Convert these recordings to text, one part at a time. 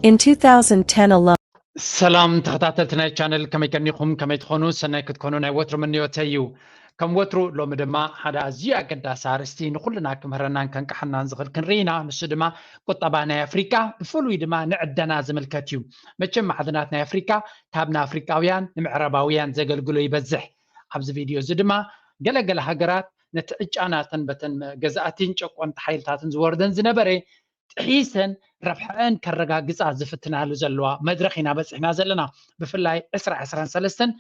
In two thousand ten alone, ሰላም ተኸታተልቲ ናይ ቻነል፣ ከመይ ቀኒኹም? ከመይ ትኾኑ? ሰናይ ክትኮኑ ናይ ወትሩ ምንዮተይ እዩ። ከም ወትሩ ሎሚ ድማ ሓደ ኣዝዩ ኣገዳሲ ኣርእስቲ ንኹልና ክምህረናን ከንቅሓናን ዝኽእል ክንርኢ ኢና። ንሱ ድማ ቁጠባ ናይ ኣፍሪቃ፣ ብፍሉይ ድማ ንዕደና ዝምልከት እዩ። መቸም ማዕድናት ናይ ኣፍሪቃ ካብ ንኣፍሪቃውያን ንምዕራባውያን ዘገልግሎ ይበዝሕ። ኣብዚ ቪድዮ እዚ ድማ ገለገለ ሃገራት ነቲ ዕጫ ናተን በተን ገዛእቲን ጨቆንቲ ሓይልታትን ዝወርደን ዝነበረ ጥሒሰን ረብሐአን ከረጋግፃ ዝፍትናሉ ዘለዋ መድረኽ ኢና በፂሕና ዘለና። ብፍላይ ዕስራ ዕስራን ሰለስተን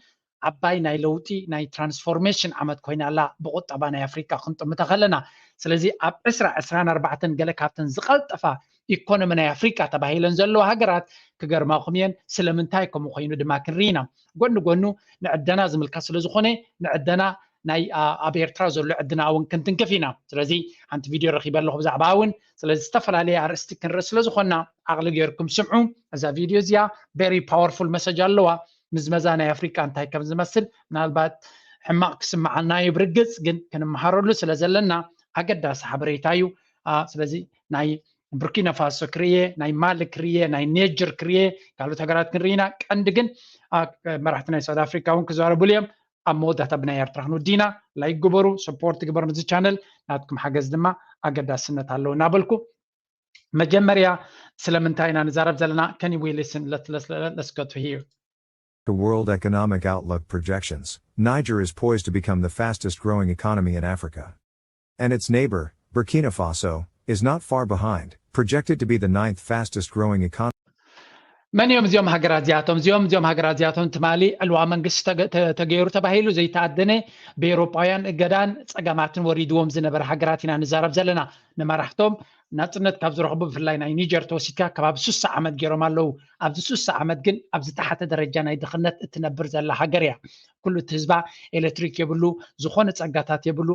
ዓባይ ናይ ለውጢ ናይ ትራንስፎርሜሽን ዓመት ኮይና ኣላ ብቁጠባ ናይ ኣፍሪካ ክንጥምታ ከለና። ስለዚ ኣብ ዕስራ ዕስራን ኣርባዕተን ገለ ካብተን ዝቐልጠፋ ኢኮኖሚ ናይ ኣፍሪካ ተባሂለን ዘለዋ ሃገራት ክገርማኹም እየን። ስለምንታይ ከምኡ ኮይኑ ድማ ክንርኢ ኢና። ጎኒ ጎኑ ንዕደና ዝምልከት ስለዝኾነ ንዕደና ናይ ኣብ ኤርትራ ዘሎ ዕድና እውን ክንትንክፍ ኢና። ስለዚ ሓንቲ ቪድዮ ረኺበ ኣለኹ ብዛዕባ እውን። ስለዚ ዝተፈላለየ ኣርእስቲ ክንርኢ ስለዝኾንና ዓቕሊ ገይርኩም ስምዑ። እዛ ቪድዮ እዚኣ very powerful message ኣለዋ። ምዝመዛ ናይ ኣፍሪቃ እንታይ ከም ዝመስል ምናልባት ሕማቕ ክስምዓና እዩ ብርግጽ፣ ግን ክንመሃረሉ ስለ ዘለና ኣገዳሲ ሓበሬታ እዩ። ስለዚ ናይ ቡርኪና ፋሶ ክርየ፣ ናይ ማሊ ክርየ፣ ናይ ኔጀር ክርየ፣ ካልኦት ሃገራት ክንርኢ ኢና። ቀንዲ ግን መራሕቲ ናይ ሳውት ኣፍሪካ እውን ክዛረቡሉ እዮም። ኣብ መወዳእታ ብናይ ኤርትራ ክንውዲ ኢና። ላይክ ግበሩ፣ ሰፖርት ግበሩ ነዚ ቻነል፣ ናትኩም ሓገዝ ድማ ኣገዳስነት ኣለዎ እናበልኩ መጀመርያ ስለምንታይ ኢና ንዛረብ ዘለና? Can we listen? Let's go to here. The World Economic Outlook projections, Niger is poised to become the fastest growing economy in Africa. And its neighbor, Burkina Faso, is not far behind, projected to be the ninth fastest growing economy. መን እዮም እዚኦም ሃገራት እዚኣቶም? እዚኦም እዚኦም ሃገራት እዚኣቶም ትማሊ ዕልዋ መንግስቲ ተገይሩ ተባሂሉ ዘይተኣደነ ብኤውሮጳውያን እገዳን ጸገማትን ወሪድዎም ዝነበረ ሃገራት ኢና ንዛረብ ዘለና። ንመራሕቶም ናጽነት ካብ ዝረኽቡ ብፍላይ ናይ ኒጀር ተወሲድካ ከባቢ ስሳ ዓመት ገይሮም ኣለዉ። ኣብዚ ስሳ ዓመት ግን ኣብ ዝተሓተ ደረጃ ናይ ድኽነት እትነብር ዘላ ሃገር እያ። ኩሉ እቲ ህዝባ ኤሌክትሪክ የብሉ፣ ዝኾነ ጸጋታት የብሉ።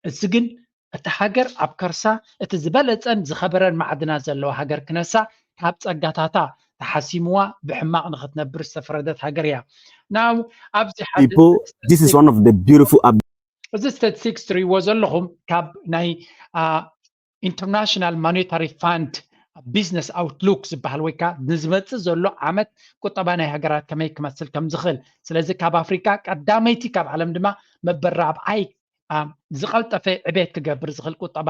እዚ ግን እቲ ሃገር ኣብ ከርሳ እቲ ዝበለጸን ዝኸበረን ማዕድናት ዘለዋ ሃገር ክነሳ ካብ ጸጋታታ ተሓሲምዋ ብሕማቕ ንኽትነብር ዝተፈረደት ሃገር እያ። ናው ኣብዚ ሓደ People, this is one of the beautiful ab- እዚ ስታቲስቲክስ ትርእይዎ ዘለኹም ካብ ናይ ኢንተርናሽናል ማኒታሪ ፋንድ ቢዝነስ ኣውትሉክ ዝበሃል ወይ ከዓ ንዝመፅእ ዘሎ ዓመት ቁጠባ ናይ ሃገራት ከመይ ክመስል ከም ዝኽእል። ስለዚ ካብ ኣፍሪካ ቀዳመይቲ ካብ ዓለም ድማ መበል ራብዓይ ዝቐልጠፈ ዕቤት ክገብር ዝኽእል ቁጠባ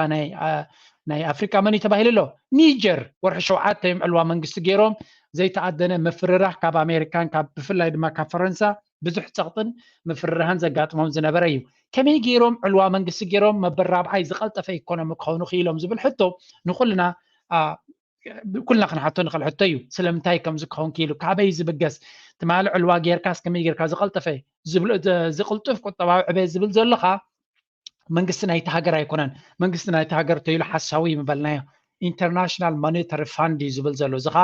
ናይ ኣፍሪካ መን እዩ ተባሂሉ ኣሎ? ኒጀር። ወርሒ ሸውዓተ እዮም ዕልዋ መንግስቲ ገይሮም ዘይተኣደነ ምፍርራህ ካብ ኣሜሪካን ካብ ብፍላይ ድማ ካብ ፈረንሳ ብዙሕ ፀቕጥን ምፍርራህን ዘጋጥሞም ዝነበረ እዩ። ከመይ ገይሮም ዕልዋ መንግስቲ ገይሮም መበል ራብዓይ ዝቐልጠፈ ኢኮኖሚ ክኾኑ ክኢሎም ዝብል ሕቶ ንኩልና ኩልና ክንሓቶ ንኽእል ሕቶ እዩ። ስለምንታይ ከምዚ ክኸውን ክኢሉ? ካበይ ዝብገስ? ትማሊ ዕልዋ ጌርካስ ከመይ ጌርካ ዝቐልጠፈ ዝቕልጥፍ ቁጠባዊ ዕቤት ዝብል ዘለኻ መንግስቲ ናይቲ ሃገር ኣይኮነን። መንግስቲ ናይቲ ሃገር ተይሉ ሓሳዊ ምበልናዮ። ኢንተርናሽናል ማኒተሪ ፋንድ እዩ ዝብል ዘሎ። እዚ ከዓ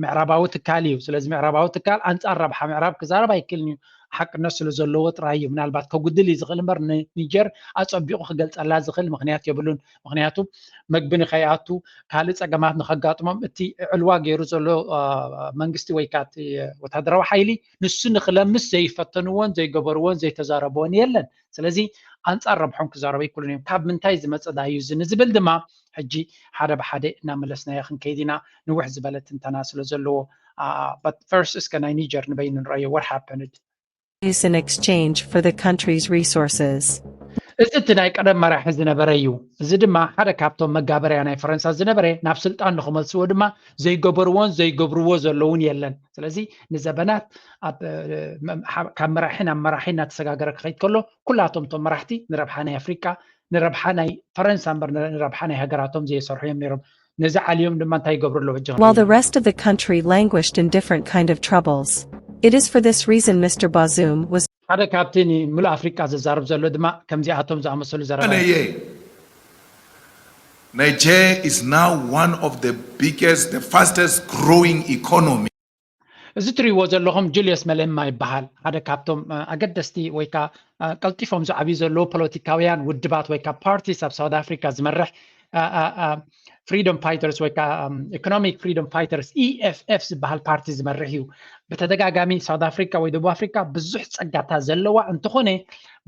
ምዕራባዊ ትካል እዩ። ስለዚ ምዕራባዊ ትካል ኣንፃር ረብሓ ምዕራብ ክዛረብ ኣይክእልን እዩ። ሓቅነት ስለ ዘለዎ ጥራይ እዩ። ምናልባት ከጉድል እዩ ዝኽእል እምበር ንኒጀር ኣፀቢቑ ክገልፀላ ዝኽእል ምክንያት የብሉን። ምክንያቱ መግቢ ንከይኣቱ ካልእ ፀገማት ንከጋጥሞም እቲ ዕልዋ ገይሩ ዘሎ መንግስቲ ወይ ከዓ ወታደራዊ ሓይሊ ንሱ ንክለምስ ዘይፈተንዎን ዘይገበርዎን ዘይተዛረብዎን የለን። ስለዚ ኣንፃር ረብሖም ክዛረቡ ኣይክእሉን እዮም። ካብ ምንታይ ዝመፀ ዳዩ እዚ ንዝብል ድማ ሕጂ ሓደ ብሓደ እናመለስናዮ ክንከይድ ኢና። ንውሕ ዝበለ ትንተና ስለ ዘለዎ። But first እስከ ናይ ኒጀር ንበይኑ ንረኣዮ። What happened? Use in exchange for the country's resources. እዚ እቲ ናይ ቀደም መራሒ ዝነበረ እዩ። እዚ ድማ ሓደ ካብቶም መጋበርያ ናይ ፈረንሳ ዝነበረ ናብ ስልጣን ንክመልስዎ ድማ ዘይገበርዎን ዘይገብርዎ ዘለውን የለን። ስለዚ ንዘበናት ካብ መራሒ ናብ መራሒ እናተሰጋገረ ክኸይድ ከሎ ኩላቶም እቶም መራሕቲ ንረብሓ ናይ ኣፍሪቃ ንረብሓ ናይ ፈረንሳ እምበር ንረብሓ ናይ ሃገራቶም ዘየሰርሑ እዮም ነይሮም። ነዚ ዓልዮም ድማ እንታይ ይገብሩ ኣለዉ ሕጂ? While the rest of the country languished in different kind of troubles. It is for this reason Mister Bazoum was ሓደ ካብቲ ንሙሉእ ኣፍሪቃ ዘዛርብ ዘሎ ድማ ከምዚኣቶም ዝኣመሰሉ ዘረባ እዩ። Niger is now one of the biggest, the fastest growing economy. እዚ ትሪእዎ ዘለኹም ጁልዮስ መለማ ይበሃል። ሓደ ካብቶም ኣገደስቲ ወይ ከዓ ቀልጢፎም ዝዓብዩ ዘለዉ ፖለቲካውያን ውድባት ወይ ከዓ ፓርቲስ ኣብ ሳውት ኣፍሪካ ዝመርሕ ፍሪዶም ፋይተርስ ወይ ከዓ ኢኮኖሚክ ፍሪዶም ፋይተርስ ኢኤፍኤፍ ዝበሃል ፓርቲ ዝመርሕ እዩ። ብተደጋጋሚ ሳውት ኣፍሪካ ወይ ደቡብ ኣፍሪካ ብዙሕ ፀጋታት ዘለዋ እንተኾነ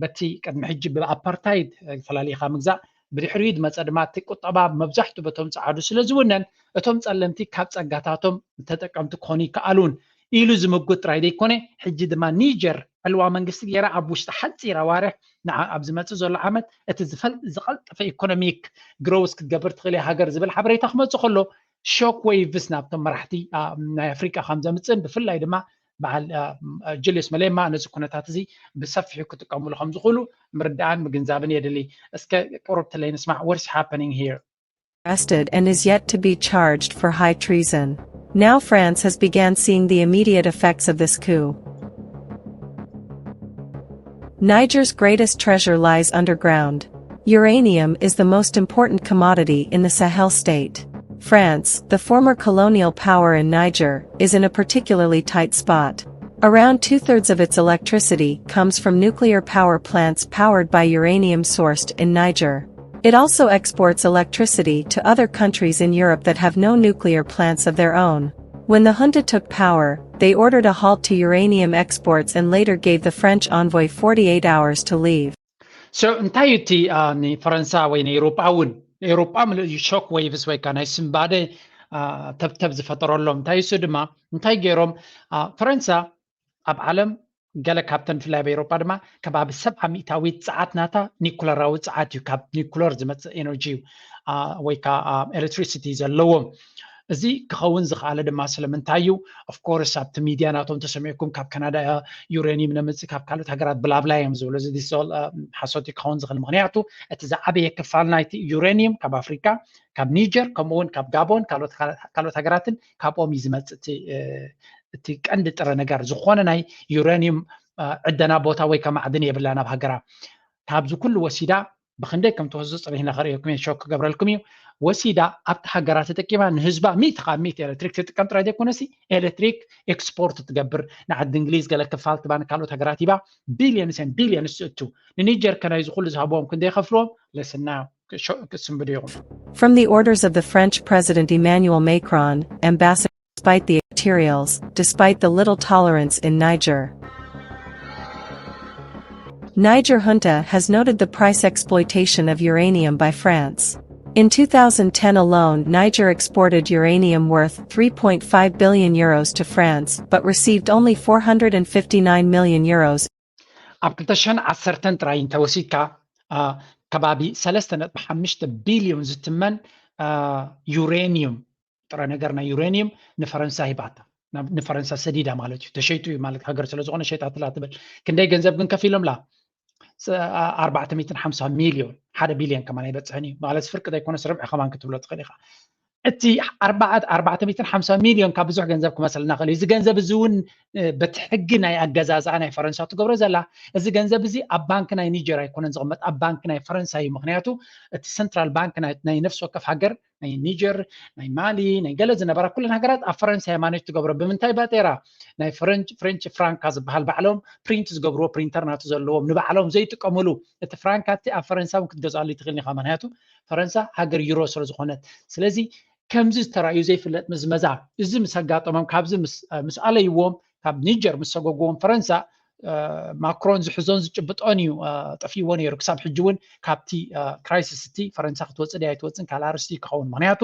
በቲ ቅድሚ ሕጂ ብኣፓርታይድ ፈላሊኻ ምግዛእ ብድሕሪኡ ዝመፀ ድማ እቲ ቁጠባ መብዛሕትኡ በቶም ፀዓዱ ስለ ዝውነን እቶም ፀለምቲ ካብ ፀጋታቶም ተጠቀምቲ ክኾኑ ይከኣሉን ኢሉ ዝምጉት ጥራይ ዘይኮነ፣ ሕጂ ድማ ኒጀር ዕልዋ መንግስቲ ገይራ ኣብ ውሽጢ ሓፂር ኣዋርሕ ንዓ ኣብ ዝመፅእ ዘሎ ዓመት እቲ ዝፈል ዝቐልጠፈ ኢኮኖሚክ ግሮውስ ክትገብር ትኽእል እያ ሃገር ዝብል ሓበሬታ ክመፅእ ከሎ፣ ሾክ ዌይቭስ ናብቶም መራሕቲ ናይ ኣፍሪቃ ከም ዘምፅእን ብፍላይ ድማ በዓል ጁልዮስ መሌማ ነዚ ኩነታት እዚ ብሰፊሑ ክጥቀምሉ ከም ዝኽእሉ ምርዳእን ምግንዛብን የድሊ። እስከ ቁሩብ ትለይ ንስማዕ። What's happening here? Arrested and is yet to be charged for high treason. Now France has began seeing the immediate effects of this coup. Niger's greatest treasure lies underground. Uranium is the most important commodity in the Sahel state. France, the former colonial power in Niger, is in a particularly tight spot. Around two thirds of its electricity comes from nuclear power plants powered by uranium sourced in Niger. It also exports electricity to other countries in Europe that have no nuclear plants of their own. When the junta took power, they ordered a halt to uranium exports and later gave the French envoy forty-eight hours to leave. So እንታይ እዩ እቲ ንፈረንሳ ወይ ንኤውሮጳ እውን ንኤውሮጳ ምልእ እዩ ሾክ ዌይቭስ ወይ ከዓ ናይ ስንባደ ተብተብ ዝፈጠረሎም። እንታይ እሱ ድማ እንታይ ገይሮም? ፈረንሳ ኣብ ዓለም ገለ ካብተን ብፍላይ ኣብ ኤውሮጳ ድማ ከባቢ ሰብዓ ሚእታዊት ጸዓት ናታ ኒኩለራዊ ጸዓት እዩ፣ ካብ ኒኩለር ዝመጽእ ኤነርጂ እዩ ወይ ከዓ ኤሌክትሪሲቲ ዘለዎም። እዚ ክኸውን ዝኸኣለ ድማ ስለምንታይ እዩ? ኦፍኮርስ ኣብቲ ሚድያ ናቶም ተሰሚዕኩም ካብ ካናዳ ዩሬኒየም ነምፅእ ካብ ካልኦት ሃገራት ብላብላ እዮም ዝብሉ። እዚ ሓሶት ክኸውን ዝኽእል፣ ምክንያቱ እቲ ዝዓበየ ክፋል ናይቲ ዩሬኒየም ካብ ኣፍሪካ፣ ካብ ኒጀር፣ ከምኡ እውን ካብ ጋቦን ካልኦት ሃገራትን ካብኦም እዩ ዝመፅእ። እቲ ቀንዲ ጥረ ነገር ዝኾነ ናይ ዩሬኒየም ዕደና ቦታ ወይ ከማዕድን የብላ ናብ ሃገራ። ካብዚ ኩሉ ወሲዳ ብክንደይ ከም ትወስዶ ፅኒሕና ከርእየኩም እየ፣ ሾክ ክገብረልኩም እዩ። ወሲዳ ኣብቲ ሃገራ ተጠቂማ ንህዝባ ሚእቲ ካብ ሚእቲ ኤሌክትሪክ ትጥቀም ጥራይ ዘይኮነሲ ኤሌክትሪክ ኤክስፖርት ትገብር፣ ንዓዲ እንግሊዝ ገለ ክፋል ትባ ንካልኦት ሃገራት ሂባ ቢልዮንስ ን ቢልዮንስ ትእቱ። ንኒጀር ከናይ ዝኩሉ ዝሃብዎም ክንደ ይኸፍልዎም ለስና ክስንብዱ ይኹን። From the orders of the French President Emmanuel Macron, ambassador despite the materials, despite the little tolerance in Niger. Niger junta has noted the price exploitation of uranium by France. In two thousand ten alone, Niger exported uranium worth three point five billion euros to France, but received only four hundred fifty-nine million euros. ኣብ ክልተ ሽሕን ዓሰርተን ጥራይ እንተወሲድካ ከባቢ ሰለስተ ነጥቢ ሓሙሽተ ቢልዮን ዝትመን ዩሬኒየም ጥረ ነገር ናይ ዩሬኒየም ንፈረንሳ ሂባታ። ንፈረንሳ ሰዲዳ ማለት እዩ። ተሸይጡ እዩ ማለት ሃገር ስለዝኾነ ሸይጣትላ ትብል። ክንደይ ገንዘብ ግን ከፊሎምላ? ኣርባዕተ ሚእትን ሓምሳ ሚልዮን፣ ሓደ ቢልዮን ከማን ኣይበፅሕን እዩ ማለት ፍርቂ ዘይኮነስ ርብዒ ከማን ክትብሎ ትኽእል ኢኻ። እቲ ኣርባዕተ ሚእትን ሓምሳ ሚልዮን ካብ ብዙሕ ገንዘብ ክመስለና ክእል እዩ። እዚ ገንዘብ እዚ እውን በቲ ሕጊ ናይ ኣገዛዝኣ ናይ ፈረንሳ ትገብሮ ዘላ። እዚ ገንዘብ እዚ ኣብ ባንክ ናይ ኒጀር ኣይኮነን ዝቕመጥ፣ ኣብ ባንክ ናይ ፈረንሳ እዩ። ምክንያቱ እቲ ሰንትራል ባንክ ናይ ነፍሲ ወከፍ ሃገር ናይ ኒጀር፣ ናይ ማሊ፣ ናይ ገለ ዝነበራ ኩለን ሃገራት ኣብ ፈረንሳ እያ ማኔጅ ትገብሮ። ብምንታይ ባጤራ? ናይ ፍረንች ፍሬንች ፍራንካ ዝበሃል ባዕሎም ፕሪንት ዝገብርዎ ፕሪንተር ናቱ ዘለዎም ንባዕሎም ዘይጥቀምሉ። እቲ ፍራንካ እቲ ኣብ ፈረንሳ እውን ክትገዝኣሉ ይትኽእል ኢኻ፣ ምክንያቱ ፈረንሳ ሃገር ዩሮ ስለ ዝኾነት። ስለዚ ከምዚ ዝተራእዩ ዘይፍለጥ ምዝመዛ እዚ ምስ ኣጋጠሞም፣ ካብዚ ምስ ኣለይዎም፣ ካብ ኒጀር ምስ ሰጎግዎም ፈረንሳ ማክሮን ዝሕዞን ዝጭብጦን እዩ ጠፊእዎ ነይሩ። ክሳብ ሕጂ እውን ካብቲ ክራይሲስ እቲ ፈረንሳ ክትወፅእ ድያ ኣይትወፅን ካልእ ኣርእስቲ ክኸውን። ምክንያቱ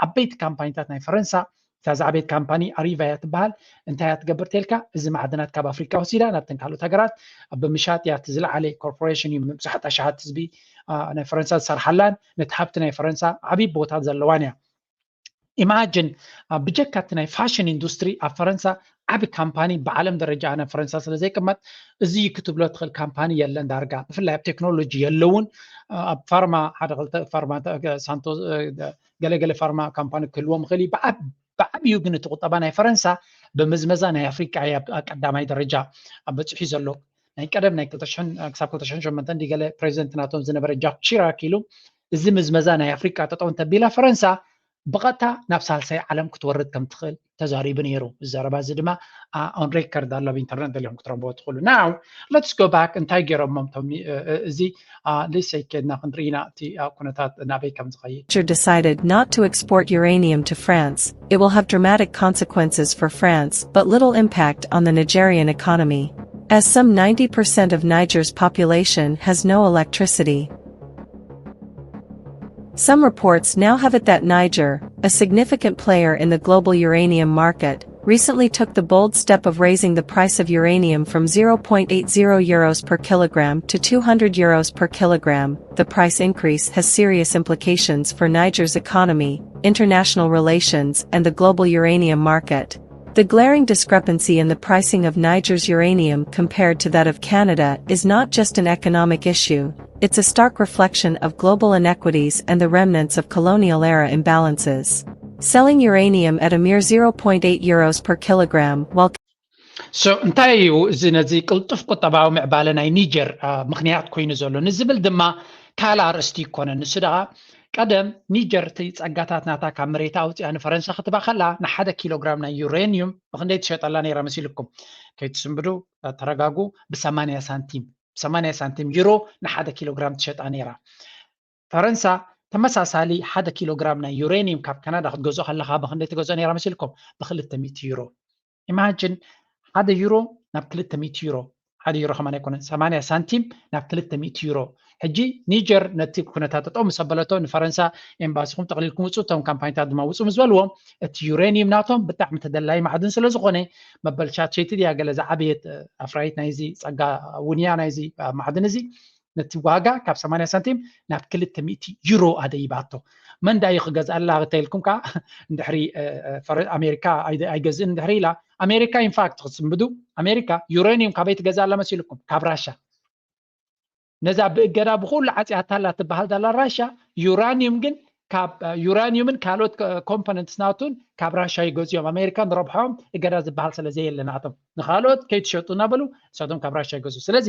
ዓበይቲ ካምፓኒታት ናይ ፈረንሳ እታ ዝዓበየት ካምፓኒ ኣሪቫ እያ ትበሃል። እንታይ እያ ትገብር ተልካ? እዚ ማዕድናት ካብ ኣፍሪካ ወሲዳ ናብተን ካልኦት ሃገራት ብምሻጥ እያ። እቲ ዝለዓለ ኮርፖሬሽን እዩ፣ መብዛሕታ ሸሓት ህዝቢ ናይ ፈረንሳ ዝሰርሓላን ነቲ ሃብቲ ናይ ፈረንሳ ዓብዪ ቦታ ዘለዋን እያ። ኢማጅን ብጀካ እቲ ናይ ፋሽን ኢንዱስትሪ ኣብ ፈረንሳ ዓቢ ካምፓኒ ብዓለም ደረጃ ናይ ፈረንሳ ስለ ዘይቅመጥ እዚ ክትብሎ ትኽእል ካምፓኒ የለን ዳርጋ። ብፍላይ ኣብ ቴክኖሎጂ የለውን። ኣብ ፋርማ ሓደ ክልተ ፋርማ ሳንቶ ገለገለ ፋርማ ካምፓኒ ክህልዎም ይኽእል እዩ። ብዓብዩ ግን እቲ ቁጠባ ናይ ፈረንሳ ብምዝመዛ ናይ ኣፍሪቃ ኣብ ቀዳማይ ደረጃ በፂሑ ዘሎ። ናይ ቀደም ናይ ክሳብ ክልተ ሽሕን ሸሞንተን ገለ ፕሬዚደንት ናቶም ዝነበረ ጃክ ቺራክ ኢሉ እዚ ምዝመዛ ናይ ኣፍሪቃ ጠጠው እንተቢላ ፈረንሳ ብቐጥታ ናብ ሳልሳይ ዓለም ክትወርድ ከም ትኽእል ተዛሪቡ ነይሩ። እዚ ዘረባ እዚ ድማ on record ኣሎ፣ ኣብ ኢንተርነት ደሊኹም ክትረኽብዎ ትኽእሉ። Now let's go back፣ እንታይ ገይሮሞም ቶም እዚ ልሰይ ከድና ክንርኢ ኢና እቲ ኩነታት ናበይ ከም ዝኸይድ። Decided not to export uranium to France, it will have dramatic consequences for France but little impact on the Nigerian economy, as some ninety percent of Niger's population has no electricity. Some reports now have it that Niger, a significant player in the global uranium market, recently took the bold step of raising the price of uranium from zero point eight zero euros per kilogram to two hundred euros per kilogram. The price increase has serious implications for Niger's economy, international relations, and the global uranium market. The glaring discrepancy in the pricing of Niger's uranium compared to that of Canada is not just an economic issue, it's a stark reflection of global inequities and the remnants of colonial era imbalances. Selling uranium at a mere zero point eight euros per kilogram, while So እንታይ እዩ እዚ ነዚ ቅልጡፍ ቁጠባዊ ምዕባለ ናይ ኒጀር ምክንያት ኮይኑ ዘሎ ንዝብል ድማ ካልእ ኣርእስቲ ይኮነን። ንሱ ደኣ ቀደም ኒጀር እቲ ጸጋታት ናታ ካብ መሬታ ኣውፅኣ ንፈረንሳ ክትባ ከላ ንሓደ ኪሎ ግራም ናይ ዩሬኒዩም ብክንደይ ትሸጠላ ነይራ መሲልኩም? ከይትስንብዱ ተረጋጉ። ብሰማንያ ሳንቲም ብሰማንያ ሳንቲም ዩሮ ንሓደ ኪሎ ግራም ትሸጣ ነይራ። ፈረንሳ ተመሳሳሊ ሓደ ኪሎ ግራም ናይ ዩሬኒየም ካብ ካናዳ ክትገዝኦ ከለካ ብክንደይ ትገዝኦ ነይራ መሲልኩም? ብክልተ ሚእቲ ዩሮ። ኢማጅን ሓደ ዩሮ ናብ ክልተ ሚእቲ ዩሮ። ሓደ ዩሮ ከማን ኣይኮነን፣ ሰማንያ ሳንቲም ናብ ክልተ ሚእቲ ዩሮ። ሕጂ ኒጀር ነቲ ኩነታት ጠጠው ምስ ኣበለቶ ንፈረንሳ ኤምባሲኹም ጠቕሊልኩም ውፁ፣ እቶም ካምፓኒታት ድማ ውፁ ምስ በልዎም እቲ ዩሬኒየም ናቶም ብጣዕሚ ተደላይ ማዕድን ስለ ዝኾነ መበል ቻት ሸይቲ ድያ ገለ ዝዓበየት ኣፍራይት ናይዚ ጸጋ ውንያ ናይዚ ማዕድን እዚ ነቲ ዋጋ ካብ ሰማንያ ሳንቲም ናብ ክልተ ሚእቲ ዩሮ ኣደይባቶ። መን ዳዩ ክገዝኣላ ክተልኩም ከዓ እንድሕሪ ኣሜሪካ ኣይገዝእን እንድሕሪ ኢላ ኣሜሪካ ኢንፋክት ክትስንብዱ ኣሜሪካ ዩሬኒየም ካበይ ትገዝኣላ መሲልኩም? ካብ ራሻ። ነዛ ብእገዳ ብኩሉ ዓፂኣታላ ትበሃል ዳላ ራሻ ዩራኒየም ግን ካብ ዩራኒየምን ካልኦት ኮምፖነንትስ ናቱን ካብ ራሻ ይገዝኦም። ኣሜሪካ ንረብሖም እገዳ ዝበሃል ስለ ዘየለ ናቶም ንካልኦት ከይትሸጡ እናበሉ ንሳቶም ካብ ራሻ ይገዝኡ። ስለዚ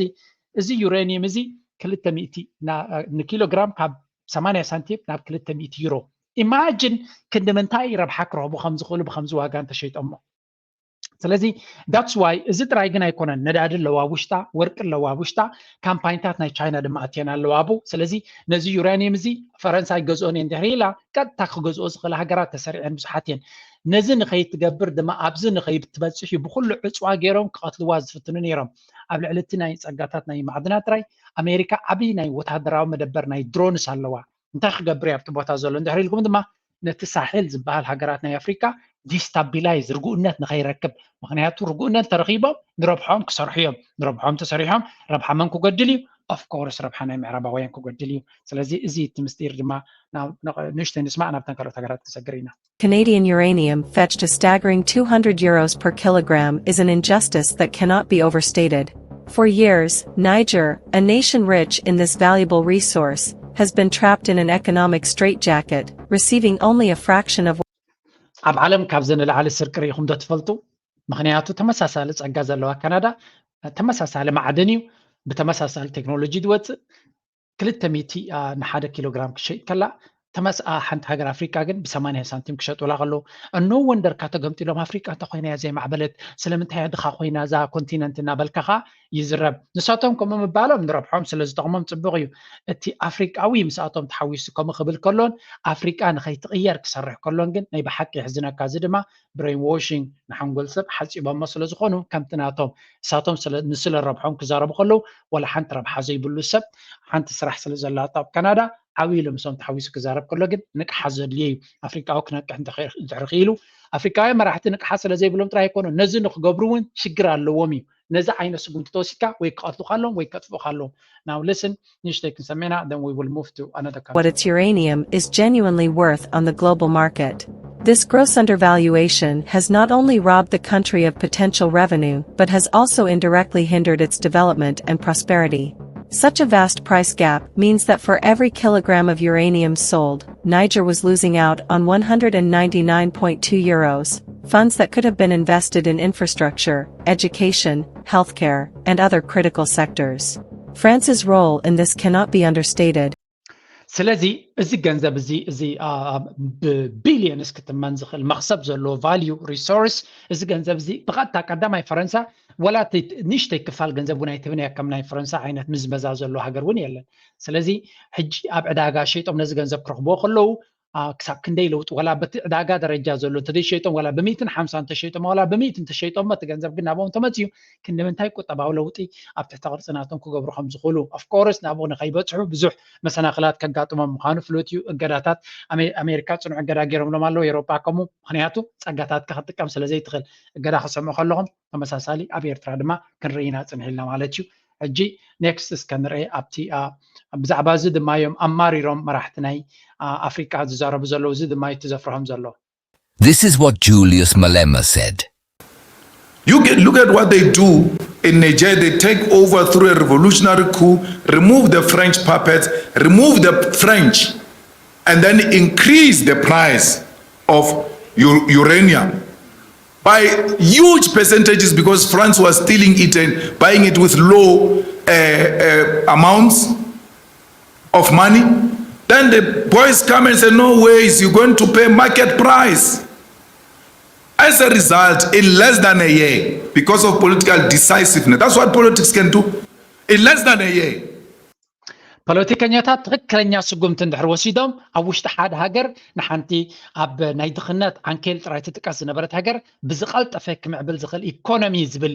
እዚ ዩሬኒየም እዚ ክልተ ሚእቲ ንኪሎግራም ካብ ሰማንያ ሳንቲም ናብ ክልተ ሚእቲ ዩሮ። ኢማጅን ክንዲ ምንታይ ረብሓ ክረኽቡ ከም ዝኽእሉ ብከምዚ ዋጋ እንተሸይጦሞ። ስለዚ that's why እዚ ጥራይ ግን ኣይኮነን። ነዳዲ ኣለዋ ውሽጣ፣ ወርቂ ኣለዋ ውሽጣ፣ ካምፓኒታት ናይ ቻይና ድማ ኣትየን ኣለዋ ኣብኡ። ስለዚ ነዚ ዩራኒየም እዚ ፈረንሳ ይገዝኦን እየን ድሕሪ ኢላ ቀጥታ ክገዝኦ ዝኽእላ ሃገራት ተሰሪዐን ብዙሓት እየን። ነዚ ንኸይትገብር ድማ ኣብዚ ንኸይትበፅሕ እዩ ብኩሉ ዕፅዋ ገይሮም ክቐትልዋ ዝፍትኑ ነይሮም። ኣብ ልዕሊ እቲ ናይ ፀጋታት ናይ ማዕድናት ጥራይ ኣሜሪካ ዓብዪ ናይ ወታደራዊ መደበር ናይ ድሮንስ ኣለዋ። እንታይ ክገብር እዩ ኣብቲ ቦታ ዘሎ እንድሕር ኢልኩም ድማ ነቲ ሳሕል ዝበሃል ሃገራት ናይ ኣፍሪካ ዲስታቢላይዝ ርጉእነት ንኸይረክብ። ምክንያቱ ርጉእነት ተረኺቦም ንረብሖም ክሰርሑ እዮም። ንረብሖም ተሰሪሖም ረብሓ መን ክጎድል እዩ? ኦፍኮርስ ረብሓ ናይ ምዕራባውያን ክጎድል እዩ። ስለዚ እዚ እቲ ምስጢር ድማ ንእሽተይ ንስማዕ ናብተን ካልኦት ሃገራት ክንሰግር ኢና። Canadian uranium fetched a staggering two hundred euros per kilogram is an injustice that cannot be overstated. For years, Niger, a nation rich in this valuable resource, has been trapped in an economic straitjacket, receiving only a fraction of ኣብ ዓለም ካብዚ ንላዕሊ ስርቂ ርኢኹም ዶ ትፈልጡ? ምክንያቱ ተመሳሳሊ ጸጋ ዘለዋ ካናዳ ተመሳሳሊ ማዕድን እዩ፣ ብተመሳሳሊ ቴክኖሎጂ ዝወፅእ ክልተ ሚእቲ ንሓደ ኪሎ ግራም ክሸይጥ ከላ ተመስኣ ሓንቲ ሃገር ኣፍሪቃ ግን ብሰማንያ ሳንቲም ክሸጡላ ከለዉ እኖ ወንደርካ ተገምጢሎም ኣፍሪቃ እንተኮይና እያ ዘይማዕበለት ስለምንታይ እያ ድኻ ኮይና እዛ ኮንቲነንት እናበልካ ከዓ ይዝረብ። ንሳቶም ከምኡ ምባሎም ንረብሖም ስለ ዝጠቕሞም ፅቡቕ እዩ። እቲ ኣፍሪቃዊ ምስኣቶም ተሓዊሱ ከምኡ ክብል ከሎን ኣፍሪቃ ንኸይትቕየር ክሰርሕ ከሎን ግን ናይ ብሓቂ የሕዝነካ። እዚ ድማ ብሬን ዎሽንግ ንሓንጎል ሰብ ሓፂቦሞ ስለ ዝኾኑ ከምቲ ናቶም እሳቶም ንስለ ረብሖም ክዛረቡ ከለዉ ዋላ ሓንቲ ረብሓ ዘይብሉ ሰብ ሓንቲ ስራሕ ስለ ዘላቶ ኣብ ካናዳ ዓብዪ ኢሉ ምስኦም ተሓዊሱ ክዛረብ ከሎ ግን ንቅሓት ዘድልዮ እዩ። ኣፍሪቃዊ ክነቅሕ እንድሕር ክኢሉ ኣፍሪቃውያን መራሕቲ ንቅሓት ስለ ዘይብሎም ጥራይ ኣይኮኑ ነዚ ንክገብሩ እውን ሽግር ኣለዎም እዩ። ነዚ ዓይነት ስጉምቲ ተወሲድካ ወይ ክቐትሉካ ኣለዎም ወይ ከጥፍኡካ ኣለዎም። Now listen ንእሽተይ ክንሰሜና then we will move to another country. What its uranium is genuinely worth on the global market. This gross undervaluation has not only robbed the country of potential revenue but has also indirectly hindered its development and prosperity. Such a vast price gap means that for every kilogram of uranium sold, Niger was losing out on one hundred ninety-nine point two euros, funds that could have been invested in infrastructure, education, healthcare, and other critical sectors. France's role in this cannot be understated. ስለዚ እዚ ገንዘብ እዚ እዚ ብቢልዮንስ ክትመን ዝኽእል መክሰብ ዘለዎ ቫልዩ ሪሶርስ እዚ ገንዘብ እዚ ብቐጥታ ቀዳማይ ፈረንሳ ወላ ንእሽተይ ክፋል ገንዘብ እውን ኣይትብን እያ ከም ናይ ፈረንሳ ዓይነት ምዝመዛ ዘሎ ሃገር እውን የለን። ስለዚ ሕጂ ኣብ ዕዳጋ ሸይጦም ነዚ ገንዘብ ክረኽብዎ ከለዉ ክሳብ ክንደይ ለውጢ ዋላ በቲ ዕዳጋ ደረጃ ዘሎ እንተዘይሸይጦም ዋላ ብሚትን ሓምሳ እንተሸይጦም ዋላ ብሚት እንተሸይጦም እቲ ገንዘብ ግን ናብኦም ተመፅዩ ክንዲ ምንታይ ቁጠባዊ ለውጢ ኣብ ትሕቲ ቅርፂ ናቶም ክገብሩ ከም ዝኽእሉ of course ናብኡ ንኸይበፅሑ ብዙሕ መሰናኽላት ከጋጥሞም ምዃኑ ፍሉጥ እዩ። እገዳታት ኣሜሪካ ፅኑዕ እገዳ ገይሮምሎም ኣለዉ ኤሮጳ ከምኡ ምክንያቱ ፀጋታትካ ክትጥቀም ስለዘይትኽእል እገዳ ክሰምዑ ከለኹም ተመሳሳሊ ኣብ ኤርትራ ድማ ክንርኢ ኢና ፅንሕ ኢልና ማለት እዩ። ሕጂ next እስከ ንርአ ኣብቲ ብዛዕባ እዚ ድማ እዮም ኣማሪሮም መራሕቲ ናይ ኣፍሪቃ ዝዛረቡ ዘለዉ እዚ ድማ እዩ እቲ ዘፍርሆም ዘሎ። This is what Julius Malema said. You get, look at what they do in Niger. They take over through a revolutionary coup, remove the French puppets, remove the French, and then increase the price of u- uranium by huge percentages because France was stealing it and buying it with low uh, uh, amounts of money. Then the boys come and say, "No ways, you're going to pay market price." As a result, in less than a year, because of political decisiveness, that's what politics can do. In less than a year, ፖለቲከኛታት ትኽክለኛ ስጉምቲ እንድሕር ወሲዶም ኣብ ውሽጢ ሓደ ሃገር ንሓንቲ ኣብ ናይ ድኽነት ዓንኬል ጥራይ ትጥቀስ ዝነበረት ሃገር ብዝቐልጠፈ ክምዕብል ዝኽእል ኢኮኖሚ ዝብል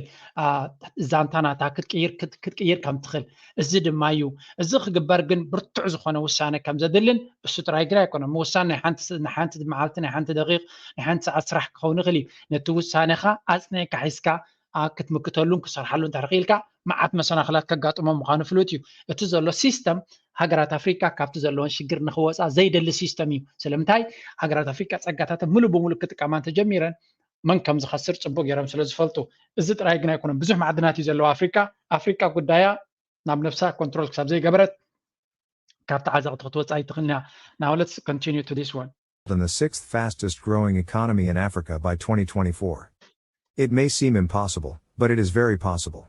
ዛንታ ናታ ክትቅይር ከም ትኽእል እዚ ድማ እዩ። እዚ ክግበር ግን ብርቱዕ ዝኾነ ውሳነ ከም ዘድልን እሱ ጥራይ ግን ኣይኮነን። ምውሳን ናይ ሓንቲ መዓልቲ፣ ናይ ሓንቲ ደቂቕ፣ ናይ ሓንቲ ሰዓት ስራሕ ክኸውን ይኽእል እዩ። ነቲ ውሳነኻ ኣጽኒዕካ ሒዝካ ክትምክተሉን ክሰርሓሉ እንድሕር ክኢልካ መዓት መሰናኽላት ከጋጥሞም ምዃኑ ፍሉጥ እዩ። እቲ ዘሎ ሲስተም ሃገራት ኣፍሪቃ ካብቲ ዘለወን ሽግር ንኽወፃ ዘይደሊ ሲስተም እዩ። ስለምንታይ ሃገራት ኣፍሪቃ ፀጋታተን ሙሉ ብሙሉ ክጥቀማ እንተጀሚረን መን ከም ዝኸስር ፅቡቅ ገይሮም ስለ ዝፈልጡ። እዚ ጥራይ ግን ኣይኮነን። ብዙሕ ማዕድናት እዩ ዘለዋ ኣፍሪቃ። ኣፍሪቃ ጉዳያ ናብ ነብሳ ኮንትሮል ክሳብ ዘይገበረት ካብቲ ዓዘቕቲ ክትወፅእ ኣይትኽእልን እያ። Now let's continue to this one. and the sixth fastest growing economy in Africa by twenty twenty-four. It may seem impossible, but it is very possible.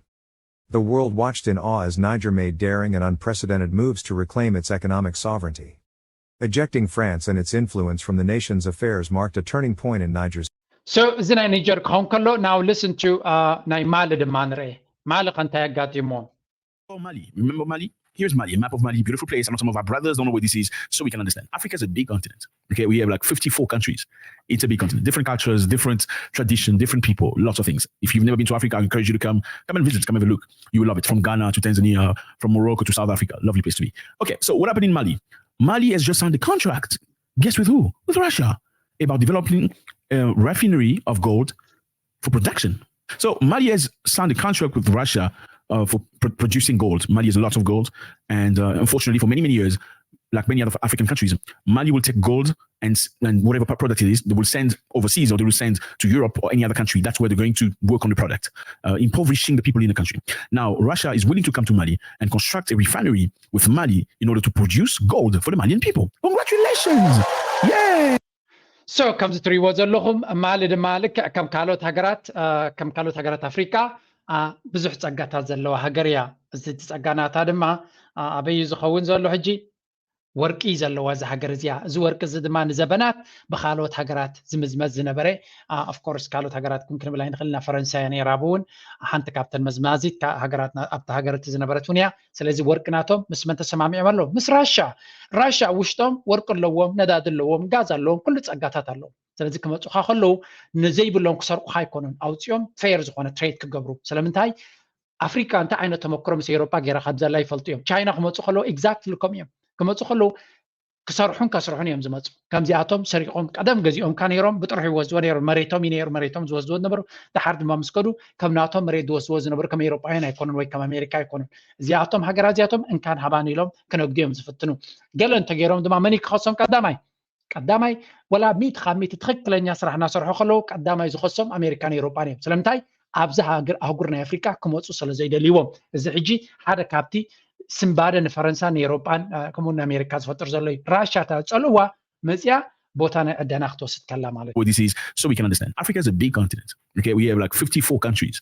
The world watched in awe as Niger made daring and unprecedented moves to reclaim its economic sovereignty. Ejecting France and its influence from the nation's affairs marked a turning point in Niger's So እዚ ናይ ኒጀር ክኸውን ከሎ now listen to ናይ ማሊ ድማ ንርኤ። ማሊ ከ እንታይ ኣጋጢሞ? Oh, Mali. Remember Mali? Here's Mali, a map of Mali, beautiful place. I know some of our brothers don't know where this is, so we can understand. Africa is a big continent. Okay, we have like fifty-four countries. It's a big continent. Different cultures, different tradition, different people, lots of things. If you've never been to Africa, I encourage you to come. Come and visit, come have a look. You will love it. From Ghana to Tanzania, from Morocco to South Africa. Lovely place to be. Okay, so what happened in Mali? Mali has just signed a contract. Guess with who? With Russia. About developing a refinery of gold for production. So Mali has signed a contract with Russia uh, for pr- producing gold. Mali has lots of gold, and uh, unfortunately, for many many years, like many other African countries, Mali will take gold and and whatever product it is, they will send overseas or they will send to Europe or any other country. That's where they're going to work on the product, uh, impoverishing the people in the country. Now, Russia is willing to come to Mali and construct a refinery with Mali in order to produce gold for the Malian people. Congratulations! Yay! So ከምዚ ትሪእዎ ዘለኹም ማሊ ድማ ልክዕ ከም ካልኦት ሃገራት ከም ካልኦት ሃገራት ኣፍሪቃ ብዙሕ ጸጋታት ዘለዋ ሃገር እያ። እዚ ጸጋ ናታ ድማ ኣበይ ዝኸውን ዘሎ ሕጂ ወርቂ ዘለዋ እዚ ሃገር እዚኣ። እዚ ወርቂ እዚ ድማ ንዘበናት ብካልኦት ሃገራት ዝምዝመዝ ዝነበረ of course ካልኦት ሃገራት ኩን ክንብል ኣይንኽእል ኢና። ፈረንሳይ ነይራ እውን ሓንቲ ካብተን መዝማዚት ሃገራት ኣብቲ ሃገር እቲ ዝነበረት እውን እያ። ስለዚ ወርቂ ናቶም ምስ መን ተሰማሚዖም ኣለዉ? ምስ ራሻ። ራሻ ውሽጦም ወርቂ ኣለዎም፣ ነዳዲ ኣለዎም፣ ጋዝ ኣለዎም፣ ኩሉ ጸጋታት ኣለዎም። ስለዚ ክመጹኻ ከለዉ ንዘይብሎም ክሰርቁኻ ኣይኮኑን። ኣውጺኦም ፌር ዝኾነ ትሬድ ክገብሩ። ስለምንታይ ኣፍሪቃ እንታይ ዓይነት ተመክሮ ምስ ኤሮጳ ገይራ ከም ዘላ ይፈልጡ እዮም። ቻይና ክመጹ ከለዉ exactly ከምኡ እዮም። ክመጹ ከለዉ ክሰርሑን ከስርሑን እዮም ዝመፁ። ከምዚኣቶም ሰሪቖም ቀደም ገዚኦምካ ነይሮም ብጥርሑ ይወስድዎ ነይሮም። መሬቶም እዩ ነይሩ መሬቶም ዝወስድዎ ዝነበሩ። ደሓር ድማ ምስ ከዱ ከም ናቶም መሬት ዝወስድዎ ዝነበሩ ከም ኤውሮጳውያን ኣይኮኑን ወይ ከም ኣሜሪካ ኣይኮኑን። እዚኣቶም ሃገራት እዚኣቶም እንካን ሃባን ኢሎም ክነግዱ እዮም ዝፍትኑ። ገለ እንተገይሮም ድማ መን እዩ ክኸሶም ቀዳማይ? ቀዳማይ ወላ ሚእቲ ካብ ሚእቲ ትኽክለኛ ስራሕ እናሰርሑ ከለዉ ቀዳማይ ዝኸሶም ኣሜሪካን ኤውሮጳን እዮም። ስለምንታይ? ኣብዚ ኣህጉር ናይ ኣፍሪቃ ክመፁ ስለ ዘይደልይዎም። እዚ ሕጂ ሓደ ካብቲ ስንባደ ንፈረንሳ ንኤውሮጳን ከምኡ ንኣሜሪካ ዝፈጥር ዘሎ እዩ። ራሻ እታ ዝፀልእዋ መፅያ ቦታ ናይ ዕደና ክትወስድ ከላ ማለት እዩ። What this is, so we can understand. Africa is a big continent. Okay, we have like fifty-four countries.